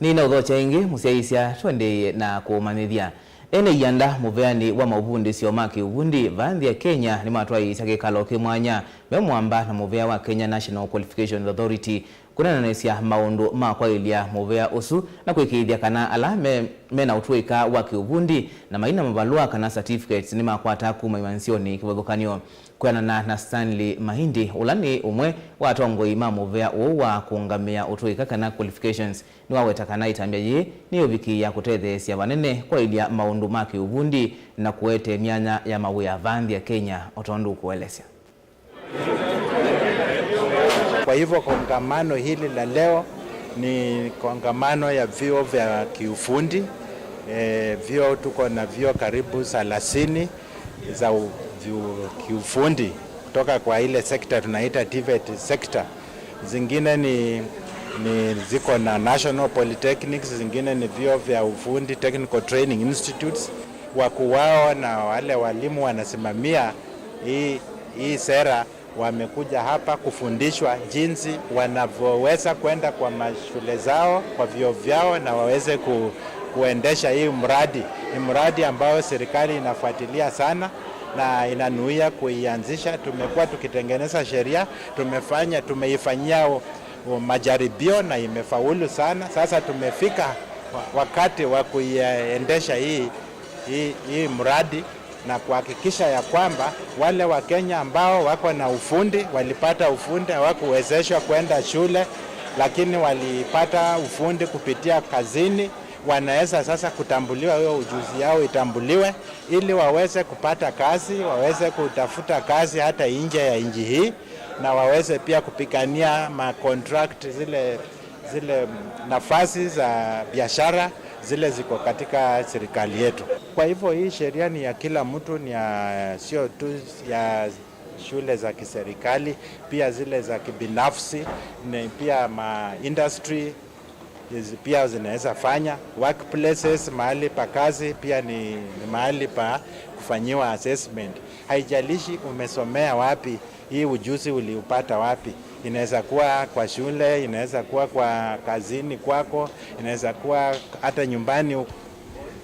Nĩnaũthokya ĩngĩ, mũsyaĩĩsya, tũendeeye na kũũmanyĩthya. Ene ianda mũveanĩ wa maũvundĩsyo ma kĩũvundi vaa nthĩ ya Kenya nĩmatwaĩĩsya kĩkalo kĩ mwanya me mũamba na mũvea wa Kenya National Qualifications Authority, kũneenanĩsya maũndũ ma kwaĩlya mũvea ũsu na kũĩkĩĩthya kana ala me, me na ũtũĩka wa kĩũvundi na mai na mavalũa kana certificates nĩmakwataa kuma imanyĩsyonĩ kĩvathũkany'o. Kwĩanana na Stanley Mahindi, ũla nĩ ũmwe wa atongoi ma mũvea ũũ wa kũũngamĩa ũtũĩka kana qualifications, nĩwaweta kana ĩtambya yĩĩ nĩyũvikĩĩa kũtetheesya vanene kwaĩlya maũndũ ma kĩũvundi na kũete myanya ya mawĩa vaa nthĩ ya Kenya, o tondũ ũkũelesya. Kwa hivyo kongamano hili la leo ni kongamano ya vyuo vya kiufundi. Eh, vyuo, tuko na vyuo karibu thelathini za u-, vyu-, kiufundi kutoka kwa ile sekta tunaita TVET sector. Zingine ni Ni ziko na national polytechnics, zingine ni vyuo vya ufundi, technical training institutes. Wakuu wao na wale walimu wanasimamia hii, hii sera wamekuja hapa kufundishwa jinsi wanavyoweza kwenda kwa mashule zao, kwa vyuo vyao, na waweze ku-, kuendesha hii mradi. Ni mradi ambao serikali inafuatilia sana na inanuia kuianzisha. Tumekuwa tukitengeneza sheria, tumefanya, tumeifanyia u-, u-, majaribio na imefaulu sana. Sasa tumefika wa-, wakati wa kuiendesha hii, hii, hii mradi na kuhakikisha ya kwamba wale wa Kenya ambao wako na ufundi, walipata ufundi, hawakuwezeshwa kwenda shule, lakini walipata ufundi kupitia kazini, wanaweza sasa kutambuliwa, hiyo ujuzi yao itambuliwe, ili waweze kupata kazi, waweze kutafuta kazi hata nje ya nchi hii, na waweze pia kupigania ma contract, zile, zile nafasi za biashara zile ziko katika serikali yetu. Kwa hivyo hii sheria ni ya kila mtu, ni ya, sio tu ya shule za kiserikali, pia zile za kibinafsi, ni pia ma industry is-, pia zinaweza fanya. Workplaces, mahali pa kazi, pia ni, ni mahali pa kufanyiwa assessment. Haijalishi umesomea wapi, hii ujuzi uliupata wapi. Inaweza kuwa kwa shule, inaweza kuwa kwa kazini kwako, inaweza kuwa hata nyumbani huko.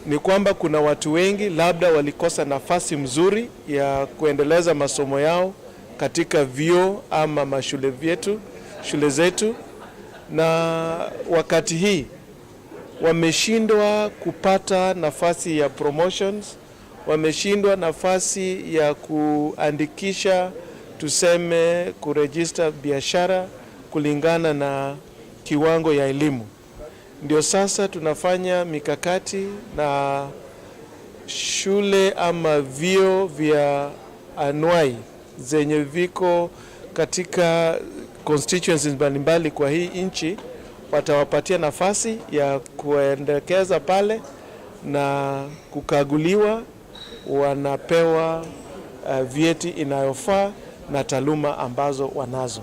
Ni kwamba kuna watu wengi labda walikosa nafasi mzuri ya kuendeleza masomo yao katika vyuo ama mashule vyetu, shule zetu, na wakati hii wameshindwa kupata nafasi ya promotions, wameshindwa nafasi ya kuandikisha, tuseme, kuregister biashara kulingana na kiwango ya elimu. Ndio sasa tunafanya mikakati na shule ama vyuo vya anuai zenye viko katika constituencies mbalimbali kwa hii nchi, watawapatia nafasi ya kuendekeza pale na kukaguliwa, wanapewa, eh, vyeti inayofaa na taaluma ambazo wanazo.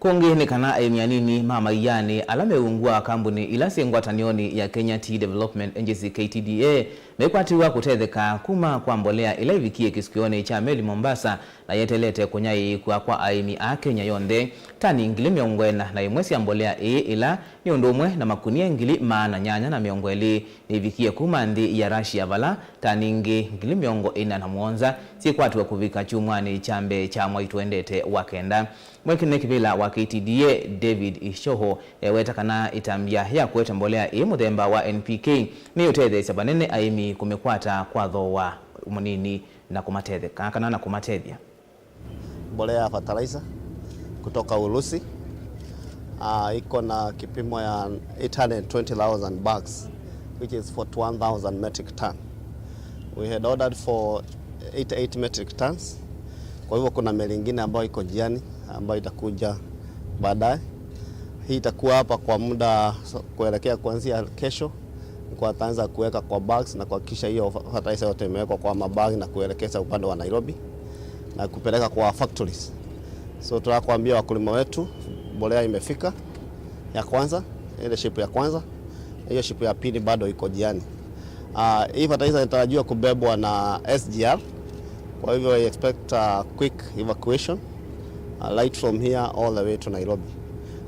Kũngĩ nĩ kana aĩmi anini ma maianĩ ala me ungu wa kambuni ila syĩ ngwatanĩonĩ ya Kenya Tea Development Agency, K T D A, mekwatĩw'a kũtetheka kuma kwa mbolea ĩla ĩvikie kĩsukĩonĩ kya meli Mombasa na yeteelete kũnyaĩĩkw'a kwa aĩmi a Kenya yonthe. Tani ngili mĩongo ĩna na ĩmwe sya mbolea ĩĩ, ĩla nĩ ũndũ ũmwe na makunia ngili maana nyanya na mĩongo ĩlĩ, nĩivikie kuma nthĩ ya Russia, vala tani ingĩ ngili mĩongo ĩna na mũonza syĩkwatiwe kũvika kyumwanĩ kya mbee kya mwai tũendete wa kenda. Mwene kĩvĩla wa K T D A, David Ishoho, eweta kana ĩtambya ya kũete mbolea ĩĩ mũthemba wa N P K nĩyũtetheesya vanene aĩmi kũmĩkwata kwa thooa mũnini na kũmatetheka, kana na kũmatethya. Mbolea ya fertilizer kutoka Urusi, ah, iko na kipimo ya eight hundred twenty thousand bags, which is forty-one thousand metric ton. We had ordered for eighty-eight metric tons. Kwa hivyo kuna meli ingine ambayo iko njiani ambayo itakuja baadaye. Hii itakuwa hapa kwa muda, so, kuelekea kuanzia kesho. Kwa ataanza kuweka kwa bags na kuhakikisha hiyo fertilizer yote imewekwa kwa mabag na kuelekeza upande wa Nairobi na kupeleka kwa factories. So, tunataka kuambia wakulima wetu, mbolea imefika ya kwanza, ile ship ya kwanza, hiyo ship ya pili bado iko njiani. Ah, hii fertilizer inatarajiwa kubebwa na S G R. Kwa hivyo, I expect a quick evacuation, uh, right from here all the way to Nairobi.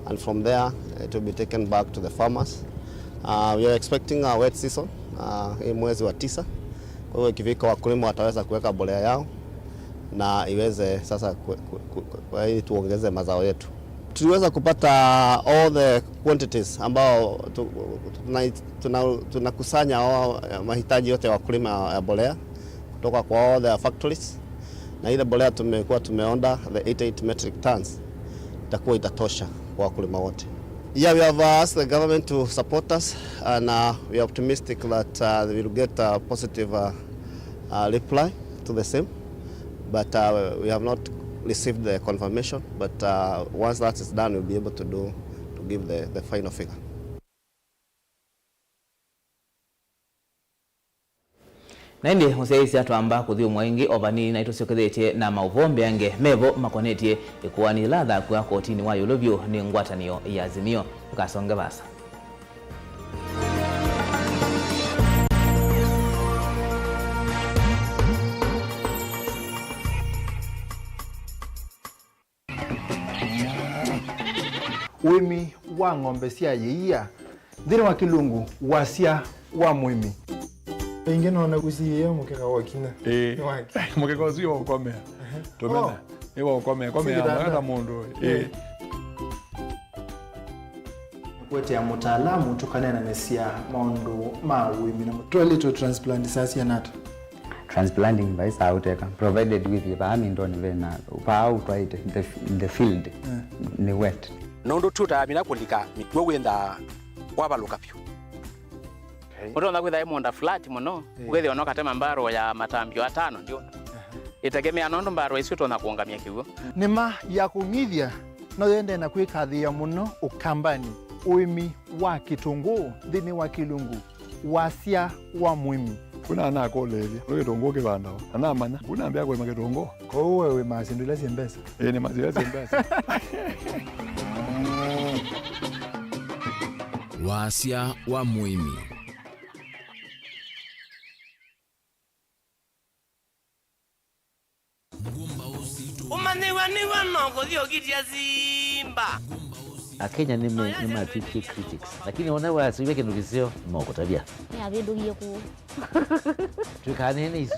And from there, it will be taken back to the farmers. Uh, we are expecting a wet season, uh, hii mwezi wa tisa. Kwa hivyo, ikifika, wakulima wataweza kuweka mbolea yao na iweze sasa ku-, ku-, ku-, ku-, ili tuongeze mazao yetu. Tuliweza kupata all the quantities ambao tu-, tuna-, tuna-, tunakusanya all, eh, mahitaji yote ya wakulima ya mbolea kutoka kwa all their factories, na ile mbolea tumekuwa tumeonda, the eighty-eight metric tons, itakuwa itatosha kwa wakulima wote. Yeah, we have, uh, asked the government to support us, and, uh, we are optimistic that, uh, we will get a positive, uh, uh, reply to the same, but, uh, we have not received the confirmation, but, uh, once that is done, we'll be able to do, to give the, the final figure. Na ĩndĩ mũsyaĩĩsya, twamba kũthyũmũa ĩngĩ o vanini na nĩtũsyokethetye na maũvoo mbeange mevo makonetye ĩkoani yĩla yathakũa kotinĩ wa ĩũlũ vyũ nĩ ngwatanĩo ya Azimio. Ndũkasonge vaasa. Ũĩmi wa ng'ombe sya yĩia nthĩnĩ wa kĩlungu, wasya wa mũĩmi. Ĩngĩ nona ũsiĩĩe mũkeka wa kinya. Ĩĩ. Nĩ wake. Mũkeka ũsu wa ũkomea. Ehe. Tũmena. Oh. Nĩ wa ũkomea. Komea. Singitanda. Mwaka mũndũ. Ĩĩ. Ĩĩ. Kũetea mũtaalamu tũkaneenanĩsya maũndũ ma ũĩmi na mũ-, toilet transplant saa siana ata? Transplanting vai saa ũteka, provided with vaa mindoni vena, vaa ũtwaĩte, the, the field, eh, nĩ wet. Nũndũ tutaa mina kũlika mĩkw'ũ wĩnthaa wavalũka vyũ. Okay. Ũtonya kwĩtha ĩ mũũnda flat mũno, eh, ũkethĩa no katema mbarũ ya matambio atano ndiona. Aha. Ĩtegemea nũndũ mbarũ isu ũtonya kũũngamya kĩw'ũ. Nĩma ya kũng'ithya no yendee na kwĩkathĩĩa mũno Ũkambanĩ, ũĩmi wa kĩtũngũũ nthĩnĩ wa kĩlungu, wasya wa mũĩmi. Kuna anakũlĩĩlya, nĩ kĩtũngũũ kĩvandawa? Na namanya, kuna ambĩa kũĩma kĩtũngũũ. Kwoou we wĩmaa syĩndũ ila syĩ mbesa? Ĩĩ, nĩmaa ila syĩ mbesa. Wasya wa mũĩmi. Ũmanyĩw'a nĩw'o no kũthi ũkitya simba. Akenya nĩ me-, nĩ matw'ĩkie critics, lakini ona wasũĩw'a kĩndũ kĩseo, nĩmakũtavya. Nĩavĩndũkie kũũ. Twĩkanene isu.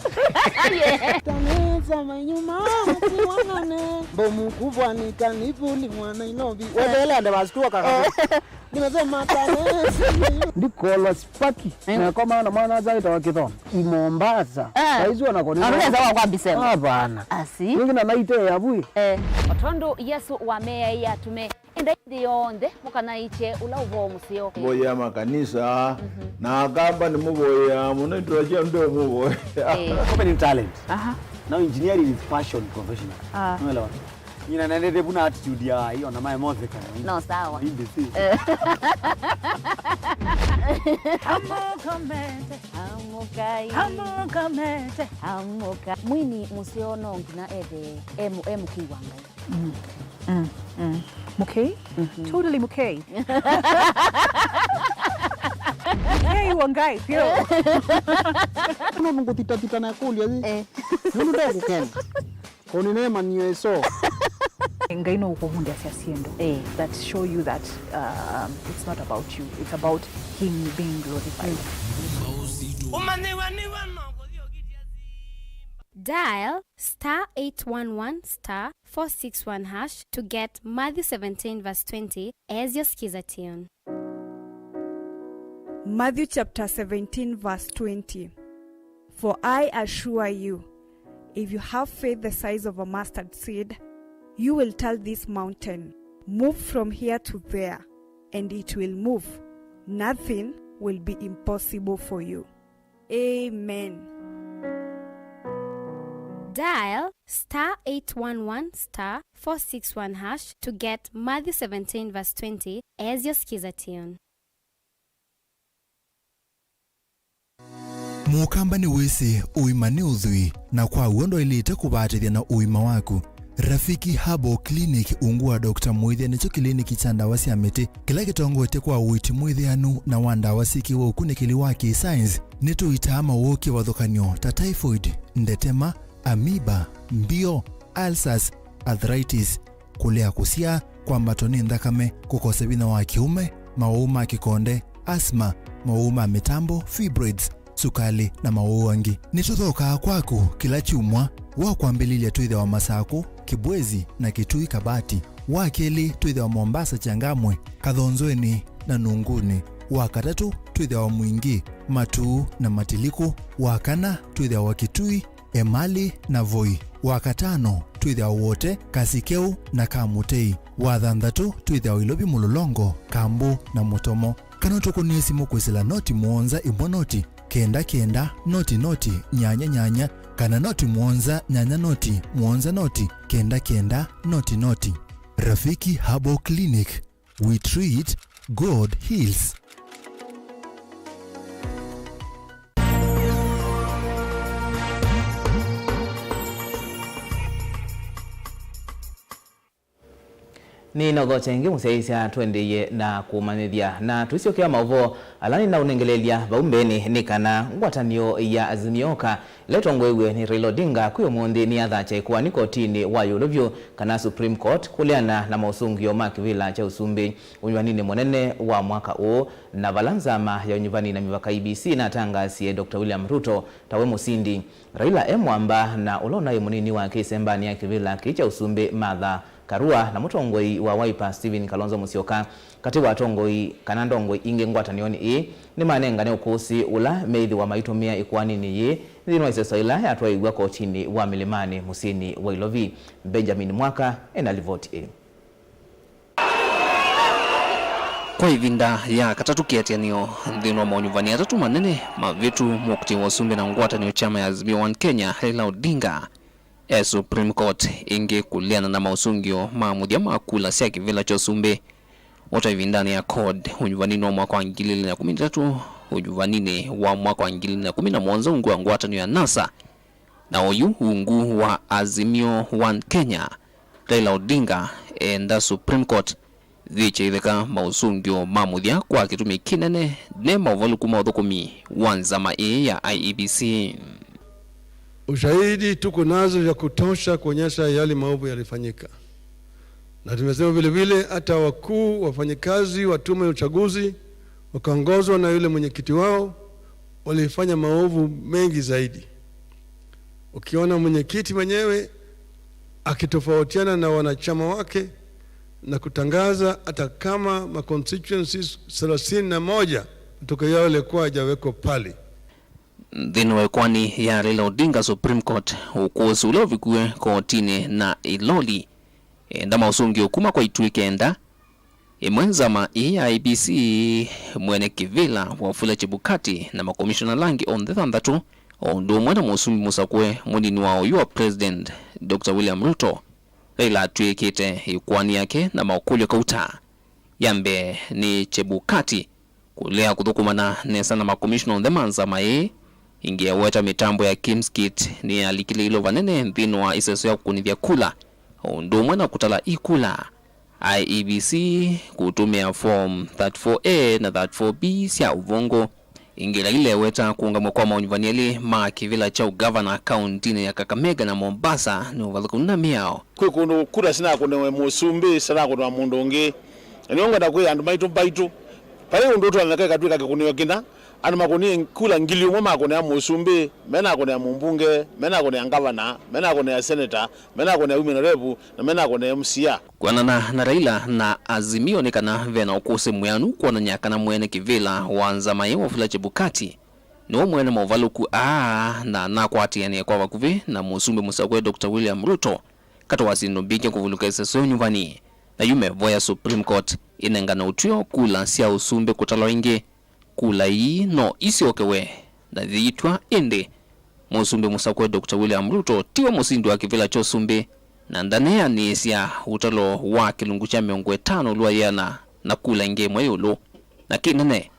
Tanĩsa manyuma, masiwanane. Mbomu kubwa ni kanivuli mwa Nairobi. Weteele ande basi tuwa kaka. Nimesema tanĩsa manyuma. Ndikolwa Paki, eh, nakomana na mwana azaĩtawa Kĩthonda. I Mombasa. Eh. Saizi ona koni. Andu nesa wa kwambisema. Hapana. Asi. Ningi na naite ya bui. Eh. O tondũ Yesũ wameaĩe atũme, endai nthĩ yonthe, mũkanaĩkye ũla ũvoo mũseo. Mboya makanisa, mhm, na Akamba nĩmũvoyaa mũno, itũla sya nde mũvoya. Eh. Opening talent. Aha. Now engineering is passion professional. Ah. Unaelewa? Nyina nendete vuna attitude ya hiyo na mae mothe kana. No, sawa. Hindi si. Eh. Amũkomete. Amũkai. Amũkomete. Amũka. Mwini mũseo no nginya ethe e mu-, e mũkĩi wa Ngai. Mm. Mm. Mm. Mũkĩi? Mhm. Totally mũkĩi. Mũkĩi wa Ngai, vyũ. Kuna nungu thita thita na kulia zi. Eh. Nunu ndo kukena. Kũnĩneemany'a ĩsoo. Ngai no ũkũvundĩasya syĩndũ, eh, that show you that, um, it's not about you, it's about him being glorified. Ũmanyĩw'a nĩw'o no kũthi ũkitya simba. Dial star eight one one star four six one hash to get Matthew seventeen verse twenty as your Skiza tune. Matthew chapter seventeen verse twenty. For I assure you, if you have faith the size of a mustard seed, you will tell this mountain, "Move from here to there," and it will move. Nothing will be impossible for you. Amen. Dial star eight one one star four six one hash to get Matthew seventeen verse twenty as your Skiza tune. Mũkamba nĩwĩsĩ ũima nĩ ũthwii, na kwa w'o ndwaĩlĩte kũvatĩthya na ũima waku. Rafiki Herbal Clinic, ungu wa Doctor Mũĩthya, nĩkyo kĩliniki kya ndawa sya mĩtĩ kĩla kĩtongoetye kwa ũiiti mwĩthĩanu na wa ndawa syĩkĩĩwe ũkunĩkĩli wa kĩ-science. Nĩtũitaa mawũũ kĩvathũkany'o ta typhoid, ndetema, amoeba, mbio, ulcers, arthritis, kũlea kũsyaa, kwambatwa nĩ nthakame, kũkosa vinya wa kĩũme, mawũũ ma kĩkonde, asthma, mawũũ ma mĩtambo, fibroids, sukalĩ, na mawũũ angĩ. Nĩtũthookaa kwaku kĩla kyumwa. Wa kwambĩlĩlya twĩthĩawa Masakũ, Kibwezi, na Kitui Kabati. Wa kelĩ twĩthĩawa Mombasa, Changamwe, Kathonzweni, na Nunguni. Wa katatũ twĩthĩawa Mwingi, Matuu, na Matilikũ. Wa kana twĩthĩawa Kitui, Emali, na Voi. Wa katano twĩthĩawa Wote, Kasikeu, na Kamutei. Wa thanthatũ twĩthĩawa Ilovi, Mũlolongo, Kambu, na Mũtomo. Kana ũtũkũnĩe simũ kwĩsĩla noti mũonza ĩmwe noti kenda kenda noti noti nyanya nyanya, kana noti mũonza nyanya noti mũonza noti kenda kenda noti noti. Rafiki Herbal Clinic, we treat, God heals. Nĩ na ũthokya ĩngĩ mũsyaĩĩsya tũendeeye na kũmanyĩthya. Na tũisyokea maũvoo ala nĩnaũnengeleelya vau mbeenĩ nĩ kana ngwatanĩo ya Azimio ka ĩla ĩtongoew'e nĩ Raila Odinga kwĩ ũmũnthĩ nĩyathakya ĩkoani kotinĩ wa ĩũlũ vyũ kana Supreme Court kũleana na maũsũngĩo ma kĩvĩla kya ũsumbĩ ũnyuvaninĩ mũnene wa mwaka ũũ, na vala nzama ya ũnyuvani na mĩvaka E B C ĩnatangaasie Doctor William Ruto tawe mũsindi. Raila e mwamba na ũla ũnaĩ mũnini wake ĩsembanĩ ya kĩvĩla kĩĩ kya ũsumbĩ Martha Karua na mũtongoi wa Wiper Stephen Kalonzo Musyoka, katĩ wa atongoi kana ndongoi ingĩ ngwatanĩonĩ ĩĩ, nĩmanengane ũkũsĩ ũla meĩthĩwa maitũmĩa ĩkoaninĩ yĩĩ nthĩnĩ wa ĩseso ĩla yatwaĩw'a kotinĩ wa Mĩlĩmanĩ mũsyĩnĩ wa Ilovi. Benjamin Mwaka ena livoti ĩĩ. Kwa ĩvinda ya katatũ kĩatĩanĩo nthĩnĩ wa maũnyuvani atatũ manene mavĩtu, mũkti wa ũsumbĩ na ngwatanĩo kyama ya Azimio One Kenya, Raila Odinga, e Supreme Court ĩngĩ kũleana na maũsũngĩo ma mũthya ma kula sya kĩvĩla kya ũsumbĩ. Ũta ĩvindanĩ ya CORD ũnyuvaninĩ wa mwaka wa ngili ilĩ na kũmi na itatũ, ũnyuvaninĩ wa mwaka wa ngili ilĩ na kũmi na mũonza ungu wa ngwatanĩo ya NASA, na oyu ungu wa Azimio One Kenya, Raila Odinga eenda Supreme Court yĩkye ĩtheka maũsũngĩo ma mũthya kwa kĩtumi kĩnene ne maũvalũku ma ũthũkũmi wa nzama ĩĩ ya I E B C. Ushahidi tuko nazo vya kutosha kuonyesha yale maovu yalifanyika. Na tumesema vile vile hata wakuu wafanyikazi wa tume ya uchaguzi wakaongozwa na yule mwenyekiti wao walifanya maovu mengi zaidi. Ukiona mwenyekiti mwenyewe akitofautiana na wanachama wake na kutangaza hata kama ma constituencies thelathini na moja matokeo yao yalikuwa hajawekwa pale. Nthĩnĩ wa ĩkoani ya Raila Odinga Supreme Court, ũkũsĩ ũla ũvikiwe kotinĩ na ĩloli, enda maũsũngĩo kuma kwa ituĩ kenda, ĩmwe nzama ĩĩ ya I E B C, mwene kĩvĩla Wafula Chebukati na makomishona ala angĩ onthe thanthatũ, o ũndũ ũmwe na mũsumbĩ mũsakũe mũnini wa oyu wa President, Doctor William Ruto, Raila atw'ĩkĩte ĩkoani yake na makũlyo kauta. Ya mbee nĩ Chebukati kũlea kũthũkũmana nesa na makomishona onthe ma nzama ĩĩ. Ĩngĩ eweta mĩtambo ya Kim's Kit nĩyalikile ĩlo vanene nthĩnĩ wa ĩseso ya kũkũnĩthya kula, o ũndũ ũmwe na kũtala ikula. I E B C kũtũmĩa form thirty-four A na thirty-four B sya ũvũngũ. Ĩngĩ Raila eweta kũũngamw'a kwa maũnyuvani elĩ ma kĩvĩla kya ũgavana kaũntinĩ ya Kakamega na Mombasa nĩ ũvathũkanu na mĩao. Kwĩ kũndũ kura sinakũnĩwe mũsumbĩ, sinakũnĩwa mũndũ ũngĩ. Na nĩyo ngwenda kwĩa andũ maitũ mbaitũ, vai ũndũ ũtonyeka ĩkatw'ĩka kĩkũnĩo kĩna, andũ makũnĩe kula ngili ũmwe makũnĩa mũsumbĩ, menakũnĩa mũmbunge, menakũnĩa ngavana, menakũnĩa seneta, menakũnĩa women rep, na menakũnĩa M C A. Kwĩanana na Raila na Azimio nĩ kana ve na ũkũsĩ mwĩanu kwonany'a kana mwene kĩvĩla wa nzama ĩĩ Wafula Chebukati nĩwe mwene maũvalũku aa na nakwatĩanĩe kwa vakuvĩ na mũsumbĩ mũsakũe Doctor William Ruto, katĩ wa syĩndũ mbingĩ kũvulũka ĩseso ya ũnyuvani. Na yu mevoya Supreme Court ĩnengane ũtw'ĩo kula sya ũsumbĩ kũtalwa ĩngĩ. Kula ii no isyokewe na yĩitw'a, ĩndĩ mũsumbĩ mũsakũe Doctor William Ruto tiwe mũsindi wa kĩvĩla kya ũsumbĩ, na ndaneanĩĩsya ũtalo wa kĩlungu kya mĩongo ĩtano lwa yĩana na kula ĩngĩ ĩmwe ĩũlũ. Na kĩnene,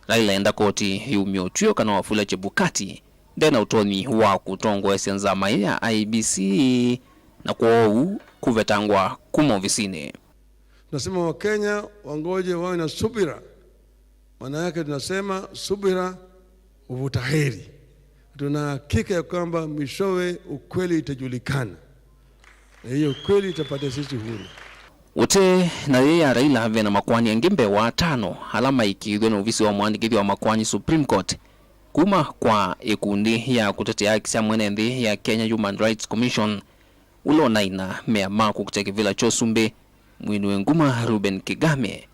Raila enda koti yumye ũtw'ĩo kana Wafula Chebukati nde na ũtonyi wa kũtongoesya nzama ĩĩ ya I E B C na kwoou kũvetangwa kuma ovisinĩ. Tunasema Wakenya wangoje, wawe na subira. Maana yake tunasema subira huvuta heri. Tuna hakika ya kwamba mwishowe ukweli itajulikana. Na hiyo kweli itapatia sisi uhuru. Ũte na yĩĩ ya Raila, ve na makoani angĩ mbee wa atano ala maikĩĩthw'e nĩ ovisi wa mũandĩkĩthya wa makoani Supreme Court kuma kwa ĩkundi ya kũtetea haki sya mwene nthĩ ya Kenya Human Rights Commission, ũla ũnaĩ na mea ma kũkita kĩvĩla kya ũsumbĩ, mwini wĩ nguma Reuben Kigame,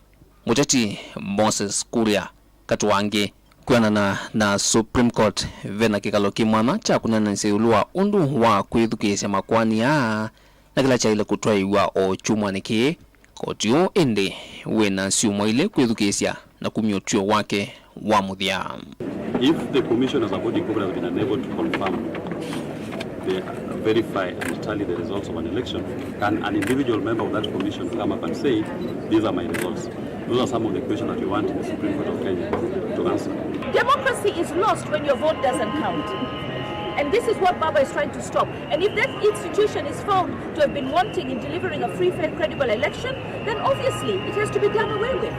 mũteti Moses Kuria, katĩ wa angĩ. Kwĩanana na Supreme Court, ve na kĩkalo kĩ mwanya kya kũneenanĩsya ĩũlũ wa ũndũ wa kwĩthukĩĩsya makoani aa na kĩla kyaĩle kũtwaĩĩw'a o kyumwanĩ kĩĩ. Koti ũũ ĩndĩ wĩ na syumwa ilĩ kwĩthukĩĩsya na kumya ũtw'ĩo wake wa mũthya. If the commission as a body corporate has been unable to confirm the, verify and tally the results of an election, can an individual member of that commission come up and say, "These are my results"? Those are some of the questions that we want the Supreme Court of Kenya to answer. Democracy is lost when your vote doesn't count. And this is what Baba is trying to stop. And if that institution is found to have been wanting in delivering a free, fair, credible election, then obviously it has to be done away with.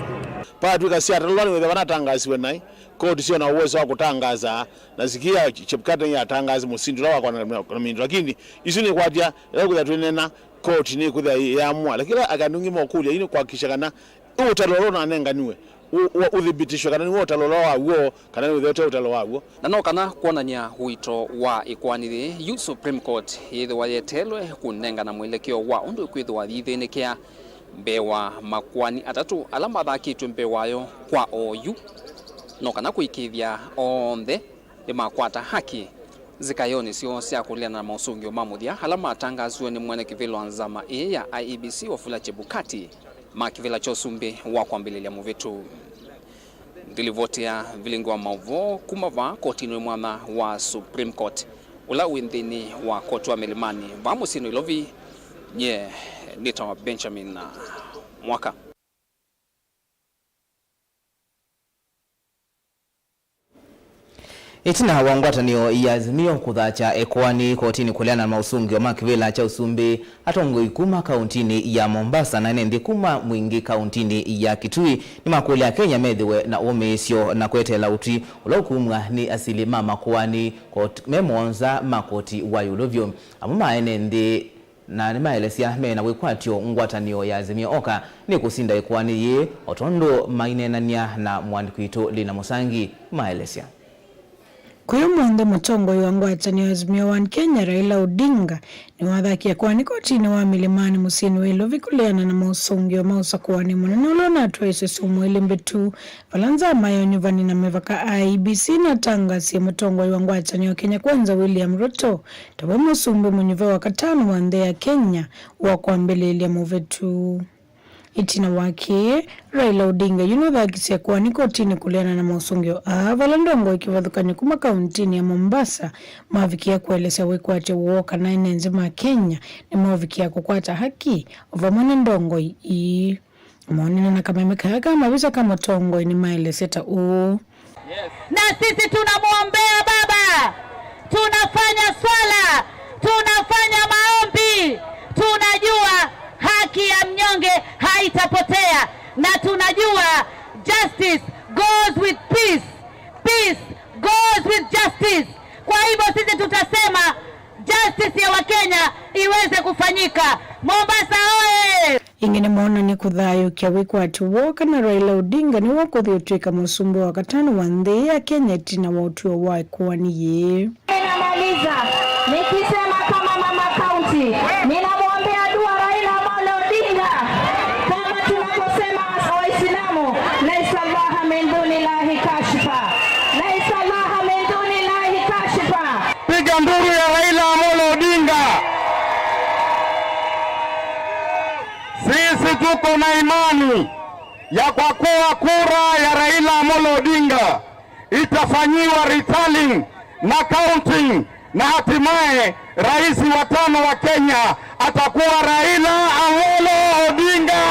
Patwĩka syatalwa nĩ wĩthĩwa nataangasiwe naĩ, koti syona ũwezo wa kũtangaza, na sikia Chebukati nĩyatangaasi mũsindi ũla wakwana na mindu, lakini isu nĩkwatya ĩla kwĩthĩa twĩnena, koti nĩkwĩthĩa yĩamũa. Lakini ĩla akanungi mokũlya yu nĩ kuhakikisha kana ũtalo ũla ũnanenganiwe ũ-, ũ-, ũthibitishwe kana nĩw'o ũtalo ũla wa w'o, kana nĩwĩthĩa ũte ũtalo wa w'o. Na no kana kwonany'a ũito wa ĩkoani yĩĩ, yu Supreme Court yĩthĩwa yeteelwe kũnengana mwelekeo wa ũndũ ĩkwĩthĩwa yĩthĩnĩkĩa mbee wa makoani atatũ ala mathakĩtw'e mbee wayo kwa oyu, no kana kũĩkĩĩthya onthe nĩmakwata haki nzikayonĩ syoo sya kũleana na maũsũngĩo ma mũthya ala matangaasiwe nĩ mwene kĩvĩla wa nzama ĩĩ ya I E B C, Wafula Chebukati, ma kĩvĩla kya ũsumbĩ wa kwambĩlĩlya mũvĩtu. Ndilivoti ya vilingi wa maũvoo kuma vaa kotinĩ mwanya wa Supreme Court, ũla wĩ nthĩnĩ wa koti wa Milimani vaa mũsyĩ Nairobi, nyie nĩtawa Benjamin Mwaka. Ĩtina wa ngwatanĩo ya Azimio kũthakya ĩkoani kotinĩ kũleana na maũsũngĩo ma kĩvĩla kya ũsumbĩ, atongoi kuma kauntinĩ ya Mombasa na ene nthĩ kuma mwingĩ kauntinĩ ya Kitui nĩmakũlya Akenya methĩwe na ũmĩĩsyo na kweteela ũtwi ũla ũkumw'a nĩ asili ma makoani kot-, me mũonza ma koti wa ĩũlũ vyũ. Amwe ma ene nthĩ na nĩmaelesya mena wĩkwatyo ngwatanĩo ya Azimio Oka nĩkũsinda ĩkoani yĩĩ, o tondũ maineenany'a na mũandĩki witũ Lina Mũsangi maelesya. Kũyũ ũmũnthĩ, mũtongoi wa ngwatanĩo ya Azimio One Kenya, Raila Odinga, nĩwathakie ĩkoani kotinĩ wa Milimani mũsyĩnĩ wa Nairobi kũleana na maũsũngĩo ma ũsakũani mũnene ũla ũnatwaĩĩsye syumwa ilĩ mbĩtu, vala nzama ya ũnyuvani na mĩvaka I E B C ĩnatangasie mũtongoi wa ngwatanĩo Kenya Kwanza William Ruto ta we mũsumbĩ mũnyuve wa katano wa nthĩ ya Kenya wa kwambĩlĩĩlya mũvĩtu. Ĩtina wa kĩĩ, Raila Odinga yu nũthakisye ĩkoani kotinĩ kũleana na maũsũngĩo aa, vala ndongoi kĩvathũkany'o kuma kauntinĩ ya Mombasa mavikĩa kũelesya wĩkwatyo woo kana ene nthĩ ma Kenya nĩmovikĩa kũkwata haki o vamwe na ndongoi ii. Maonene na kameme kaa ka mavisa ka mũtongoi nĩmaelesye ta ũũ. Na sisi tunamwombea baba, tunafanya swala, tunafanya maombi, tunajua haki ya mnyonge haitapotea, na tunajua justice goes with peace, peace goes with justice. Kwa hivyo sisi tutasema justice ya Wakenya iweze kufanyika. Mombasa oye! Ĩngĩ nĩmoonany'a kũthayũũkya wĩkwatyo woo kana Raila Odinga nĩwe ũkũthi ũtw'ĩka mũsumbĩ wa katano wa nthĩ ya Kenya ĩtina wa ũtw'ĩo wa ĩkoani yĩĩ. Ninamaliza nikisema kama mama county, ninamwombea dua Raila Amolo Odinga kama tunavyosema Waislamu, laisa Allah min duni Allahi kashifa, laisa Allah min duni Allahi kashifa. Piga nduru ya Raila Amolo Odinga. Sisi tuko na imani ya kwa kuwa kura ya Raila Amolo Odinga itafanyiwa retallying na counting, na hatimaye rais wa tano wa Kenya atakuwa Raila Amolo Odinga.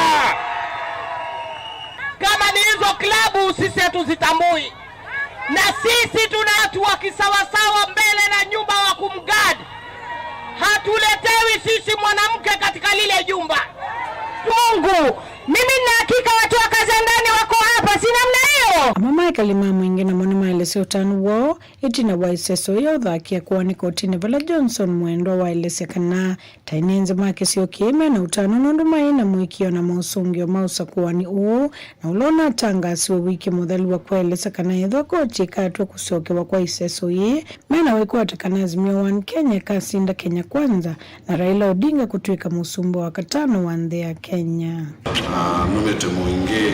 Kama ni hizo klabu, sisi hatuzitambui. Na sisi tuna watu wa kisawasawa mbele na nyuma wa kumguard. Hatuletewi sisi mwanamke katika lile jumba. Mungu, mimi nina hakika watu wa Kazandani wako hapa, si namna hiyo? Amwe ma ekali ma mwingĩ namo nĩmaelesya ũtanu woo ĩtina wa ĩseso ya ũthakia ĩkoani kotinĩ, vala Johnson Mwendwa waelesya kana ta ene nthĩ ma kĩsio kĩĩ mena ũtanu nũndũ maĩ na mũĩkĩĩo na maũsũngĩo ma ũsakũani ũũ, na ũla ũnatangaasiwe wiki mũthelu wa kũelesya kana ethĩwa koti ĩkatw'a kũsyokewa kwa ĩseso yĩĩ, mena wĩkwatyo kana Azimio One Kenya ĩkasinda Kenya Kwanza na Raila Odinga kũtw'ĩka mũsumbĩ wa katano wa nthĩ ya Kenya. Ah, numĩte Mwingĩ,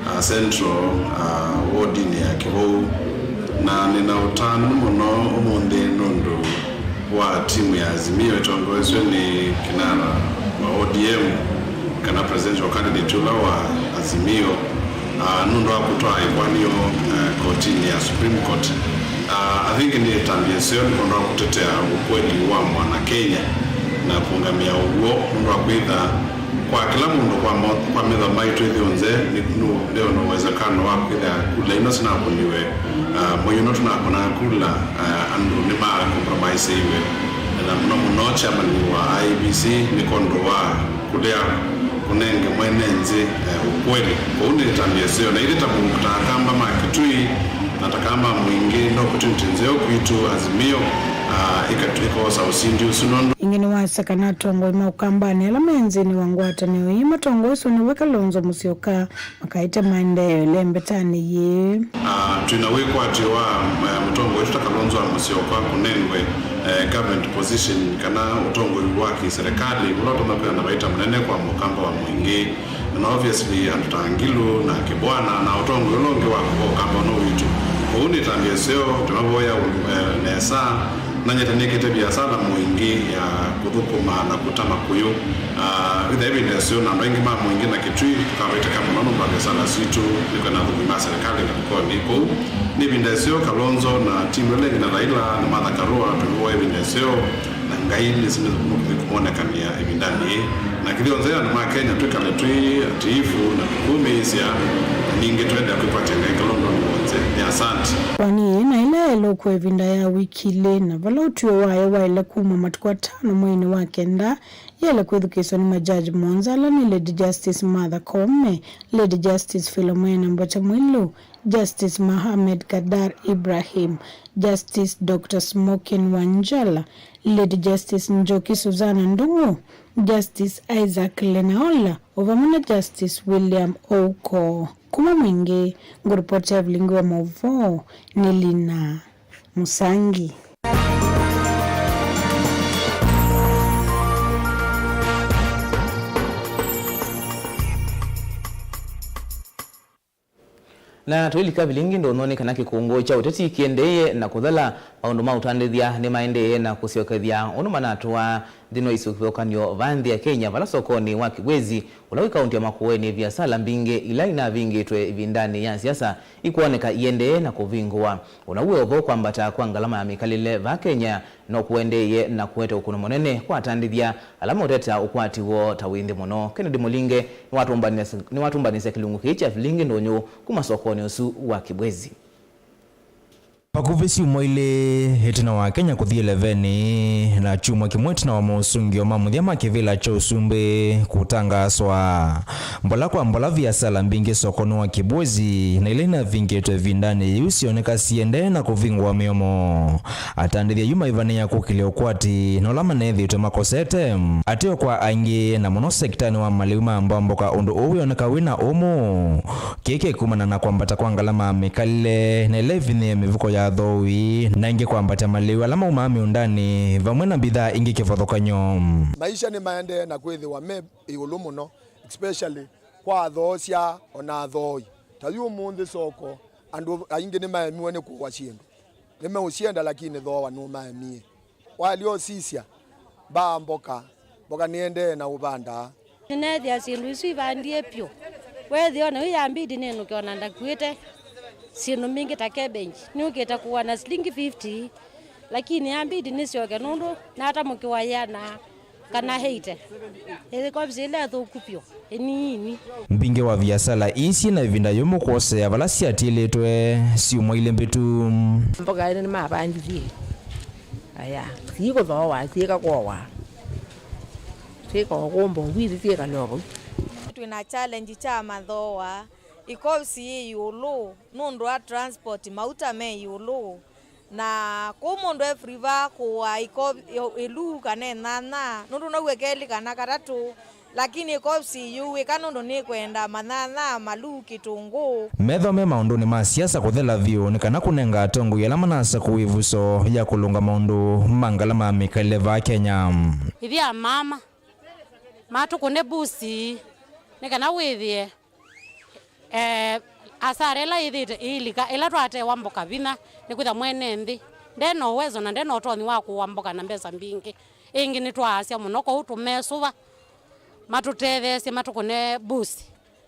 ah, Central, ah, wodinĩ ya Kĩvou, na nĩna ũtanu mũno ũmũnthĩ nũndũ wa timu ya Azimio ĩtongoesw'e nĩ kinara wa O D M, kana presidential candidate ũla wa Azimio, ah, nũndũ wa kũtwaa ĩkoani yoo, eh, kotinĩ ya Supreme Court. Ah, I think nĩ ĩtambya ĩseo nĩ kwondũ wa kũtetea ũkweli wa mwana Kenya na kũũngamĩa ũw'o, nũndũ wa kwĩtha Kwa kĩla mũndũ kwa mo-, kwa metho maitũ ithyonthe, nĩ, nũ, nĩ na ũwezekano wa kwĩthĩa kula ino sinakũniwe. Ah, mwei ũno tũnakũnaa kula, ah, andũ nĩma compromiseiwe. Na mũno mũno chairman wa I E B C nĩ kwondũ wa kũlea kũnenge mwene nthĩ, eh, ũkweli. Kwoou nĩ ĩtambya ĩseo. Na ithyĩ ta mũndũ ta Akamba ma Kitui, na ta Akamba ma Mwingĩ, nĩ opportunity nzeo kwitũ Azimio, ah, ĩkatũ-, ĩkoosa ũsindi ũsu nũndũ. Ĩngĩ nĩwasya kana atongoi ma Ũkambanĩ ala me nthĩnĩ wa ngwatanĩo ii matongoeswe nĩwe Kalonzo Musyoka makaete maendeeo ĩlembetanĩ yĩĩ. Ah, twĩ na wĩkwatyo wa, eh, mũtongoi witũ ta Kalonzo wa Musyoka kũnengwe, eh, government position kana ũtongoi wa kĩserikali ũla ũtonya kwĩana vaita mũnene kwa Mũkamba wa Mwingĩ. Na obviously andũ ta Ngilu na Kibwana na ũtongoi ũla ũngĩ wa Ũkamba no witũ. Ũu nĩ ĩtambya ĩseo, tũnavoya, eh, nesa. Nanyete nĩkĩte viasala Mwingĩ ya kũthũkũma na kũta makũyũ. Ah, ĩtha ĩvinda ĩseo na andũ aingĩ ma Mwingĩ na Kitui tũkavaitĩka mũno nũndũ wa viasala sitũ nĩ kwenda athũkũmi ma serikali na kũkoni kũu. Nĩ ĩvinda ĩseo Kalonzo na timu ĩla ĩngĩ na Raila na Martha Karua tũnĩvoya ĩvinda ĩseo. Na Ngai nĩsĩ nĩkũmwonekany'a ĩvindanĩ yĩĩ. Na kĩthyonthe andũ ma Kenya twĩkale twĩ atiifu na tũkũmĩĩsya, na ningĩ tũendea kwĩkwatya Ngai kĩla ũndũnĩ w'onthe. Nĩ asante. Koani yĩĩ na ĩla yaĩle ũkũa ĩvinda ya wiki ilĩ, na vala ũtw'ĩo wayo waĩle kuma matukũ atano mweinĩ wa kenda, yaĩle kwĩthukĩĩswa nĩ majaji mũonza ala nĩ Lady Justice Martha Koome, Lady Justice Philomena Mbote Mwilu, Justice Mohamed Kadar Ibrahim, Justice Doctor Smokin Wanjala, Lady Justice Njoki Suzana Ndung'u, Justice Isaac Lenaola, o vamwe na Justice William Ouko. Kuma Mwingĩ, ngũripoti ya vilingi wa maũvoo nĩ Lina Musangi. Na tũilika vilingi ndũnyũ nĩ kana kĩkũngũ kya ũteti kĩendeeie na kũthela, maũndũ ma ũtandĩthya nĩmaendeeie na kũsyokethya ũndũ manatwaa nthĩ no isu kĩvathũkany'o vaa nthĩ ya Kenya, vala sokonĩ wa Kibwezi, ũla wĩ kaũntĩ ya Makueni, viasala mbingĩ ila inavingĩtwe ĩvindanĩ ya siasa ikwoneka iendee na kũvingũwa. Ũna wĩ o vo, kwambata kwa ngalama ya mĩkalĩle vaa Kenya no kũendeeie na kũete ũkũno mũnene kwa atandĩthya ala maũteta ũkwati woo ta wĩ nthĩ mũno. Kennedy Mũlinge nĩwatũmbanĩsya, nĩwatũmbanĩsya kĩlungu kĩĩ kya vilingi ndũnyũ kuma sokonĩ ũsu wa Kibwezi. Vakuvĩ syumwa ilĩ ĩtina wa Kenya kũthi ĩlevenĩ, na kyumwa kĩmwe ĩtina wa mosũngĩo ma mũthya ma kĩvĩla kya ũsumbĩ kũtangaaswa, mbola kwa mbola viasala mbingĩ sokonĩ wa Kibwezi na ila inavingĩtwe ĩvindanĩ yĩu syoneka siendee na kũvingũa mĩomo. Atandĩthya yu maivanĩĩa kũkĩlya ũkwati na ũla maneethĩĩtwe makosete. Ateo kwa aingĩ, na mũno sekitanĩ wa malĩu ma mboamboka, ũndũ ũũ wĩoneka wĩ na ũmũ. Kĩĩ kĩkumana na kwambata kwa ngalama ya mĩkalĩle na ĩla ĩvinyĩĩe mĩvuko ya athooi, na ĩngĩ kwambatya malĩu ala maumaa mĩũndanĩ, vamwe na mbithaa ingĩ kĩvathũkany'o. Maisha nĩmaendee na kwĩthĩwa me ĩũlũ mũno, especially kwa athoosya o na athooi. Ta yu ũmũnthĩ soko, andũ aingĩ nĩmaemiwe nĩ kũũa syĩndũ. Nĩmeũsyenda, lakini thooa nũmaemie. Waĩlya ũsisya, mbaa mboka, mboka nĩendee na ũvanda. Nĩneethĩa syĩndũ isu ivandie vyũ. Weethĩa o na yu yambidi nĩnũke o na ndakuĩte syĩndũ mbingĩ ta cabbage. Nĩũkĩte kũũa na silingi fifty, lakini yambidi nĩsyoke nũndũ natamũkĩwa yĩana kana eighty. Ĩkovisi ĩla ĩthũku vyũ, ĩnini. Mbingĩ wa viasala ii syĩ na ĩvinda yũmũ kwoseea vala syatiĩlĩtwe syumwa ilĩ mbĩtu. Mboka ĩno nĩmavandithie. Aya, siikũthooa, siĩka kwowa. Siĩka ũkũmba ũvwili, siĩka leo vau. Twĩ na challenge kya mathooa, ĩkovisi yĩ ĩũlũ nũndũ wa transport, mauta me ĩũlũ. Na kũu mũndũ e free va kũũa ĩko-, ĩluu kana ĩnyanya, nũndũ no ũe kelĩ kana katatũ, lakini ĩkovisi yĩũĩka nũndũ nĩkwenda manyanya, maluu, kĩtũngũũ. Metho me maũndũnĩ ma siasa kũthela vyũ nĩ kana kũnenga atongoi ala manasa kũw'a ĩvuso ya kũlũnga maũndũ ma ngalama ya mĩkalĩle vaa Kenya. Ithyĩ amama, matũkũne mbusi nĩ kana wĩthĩe Eh, asara ĩla yĩthĩte ĩilika, ĩla twatewa mboka vinya, nĩkwĩtha mwene nthĩ nde na ũwezo na nde na ũtonyi wa kũũa mboka na mbesa mbingĩ. Ĩngĩ nĩtwaasya mũno, kwoou tũmesũva matũtetheesye, matũkũne mbusi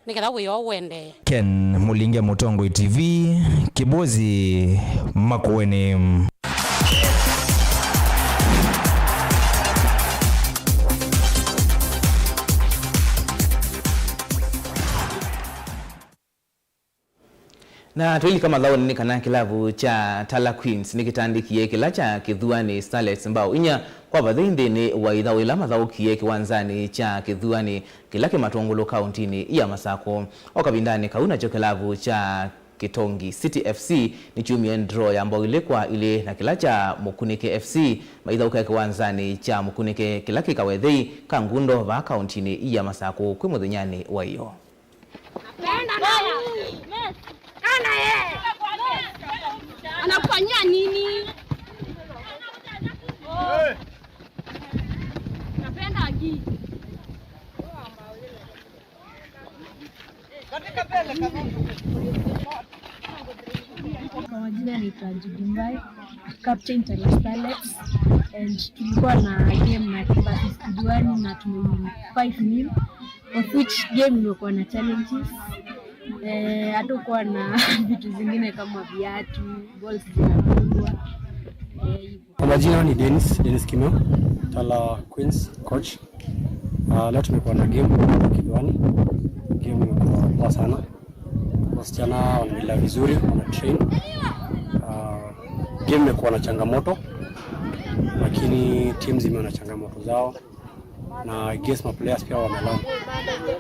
nĩ ketha wĩa ũũ ũendee. Ken Mũlinge, Mũtongoi T V, Kĩbũzi, Makueni. Na tũilika mathaũnĩ nĩ kana kĩlavu kya Tala Queens nĩkĩtandĩkie kĩla kya Kithuani Starlets mbao inya kwa vathei nthĩnĩ wa ithaũ ila mathaũkie kĩwanzanĩ kya Kithuani kĩla kĩ Matũngũlũ kaũntinĩ ya Masakũ. O kavindanĩ kau, nakyo kĩlavu kya Kitongi City F C nĩkyumie draw ya mbao ilĩ kwa ilĩ na kĩla kya Mũkunĩke F C maithaũka kĩwanzanĩ kya Mũkunĩke kĩla kĩ Kawethei ka Ngundo vaa kaũntinĩ ya Masakũ kwĩ mũthenyanĩ wa ĩyoo. Napenda nani? Kana yeye. Anakufanyia nini? Napenda haki. Kwa majina naitwa Judy Mbai, captain Tala Starlets, and tulikuwa na game na versus Kithuani na tume five nil, of which game imekuwa na challenges. Eh, hatukuwa na vitu zingine kama viatu, balls zinafungwa. Eh, hivyo. Kwa majina ni Dennis, Dennis Kimeo, Tala Queens coach. Ah, leo tumekuwa na game hapa Kithuani. Game imekuwa poa sana. Wasichana wanaendelea vizuri, wana train. Ah, game imekuwa na changamoto, lakini teams zimeona changamoto zao. Na I guess ma players pia wamelearn.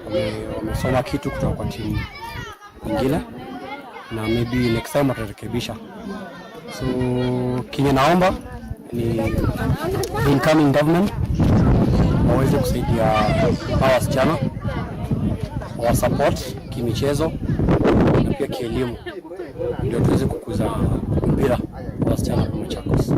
Wame-, wamesoma kitu kutoka kwa timu nyingine. Na maybe next time watarekebisha. So, kenye naomba ni incoming government waweze kusaidia hawa wasichana, wa support kimichezo na pia kielimu, ndio tuweze kukuza mpira wa wasichana hapa Machakos.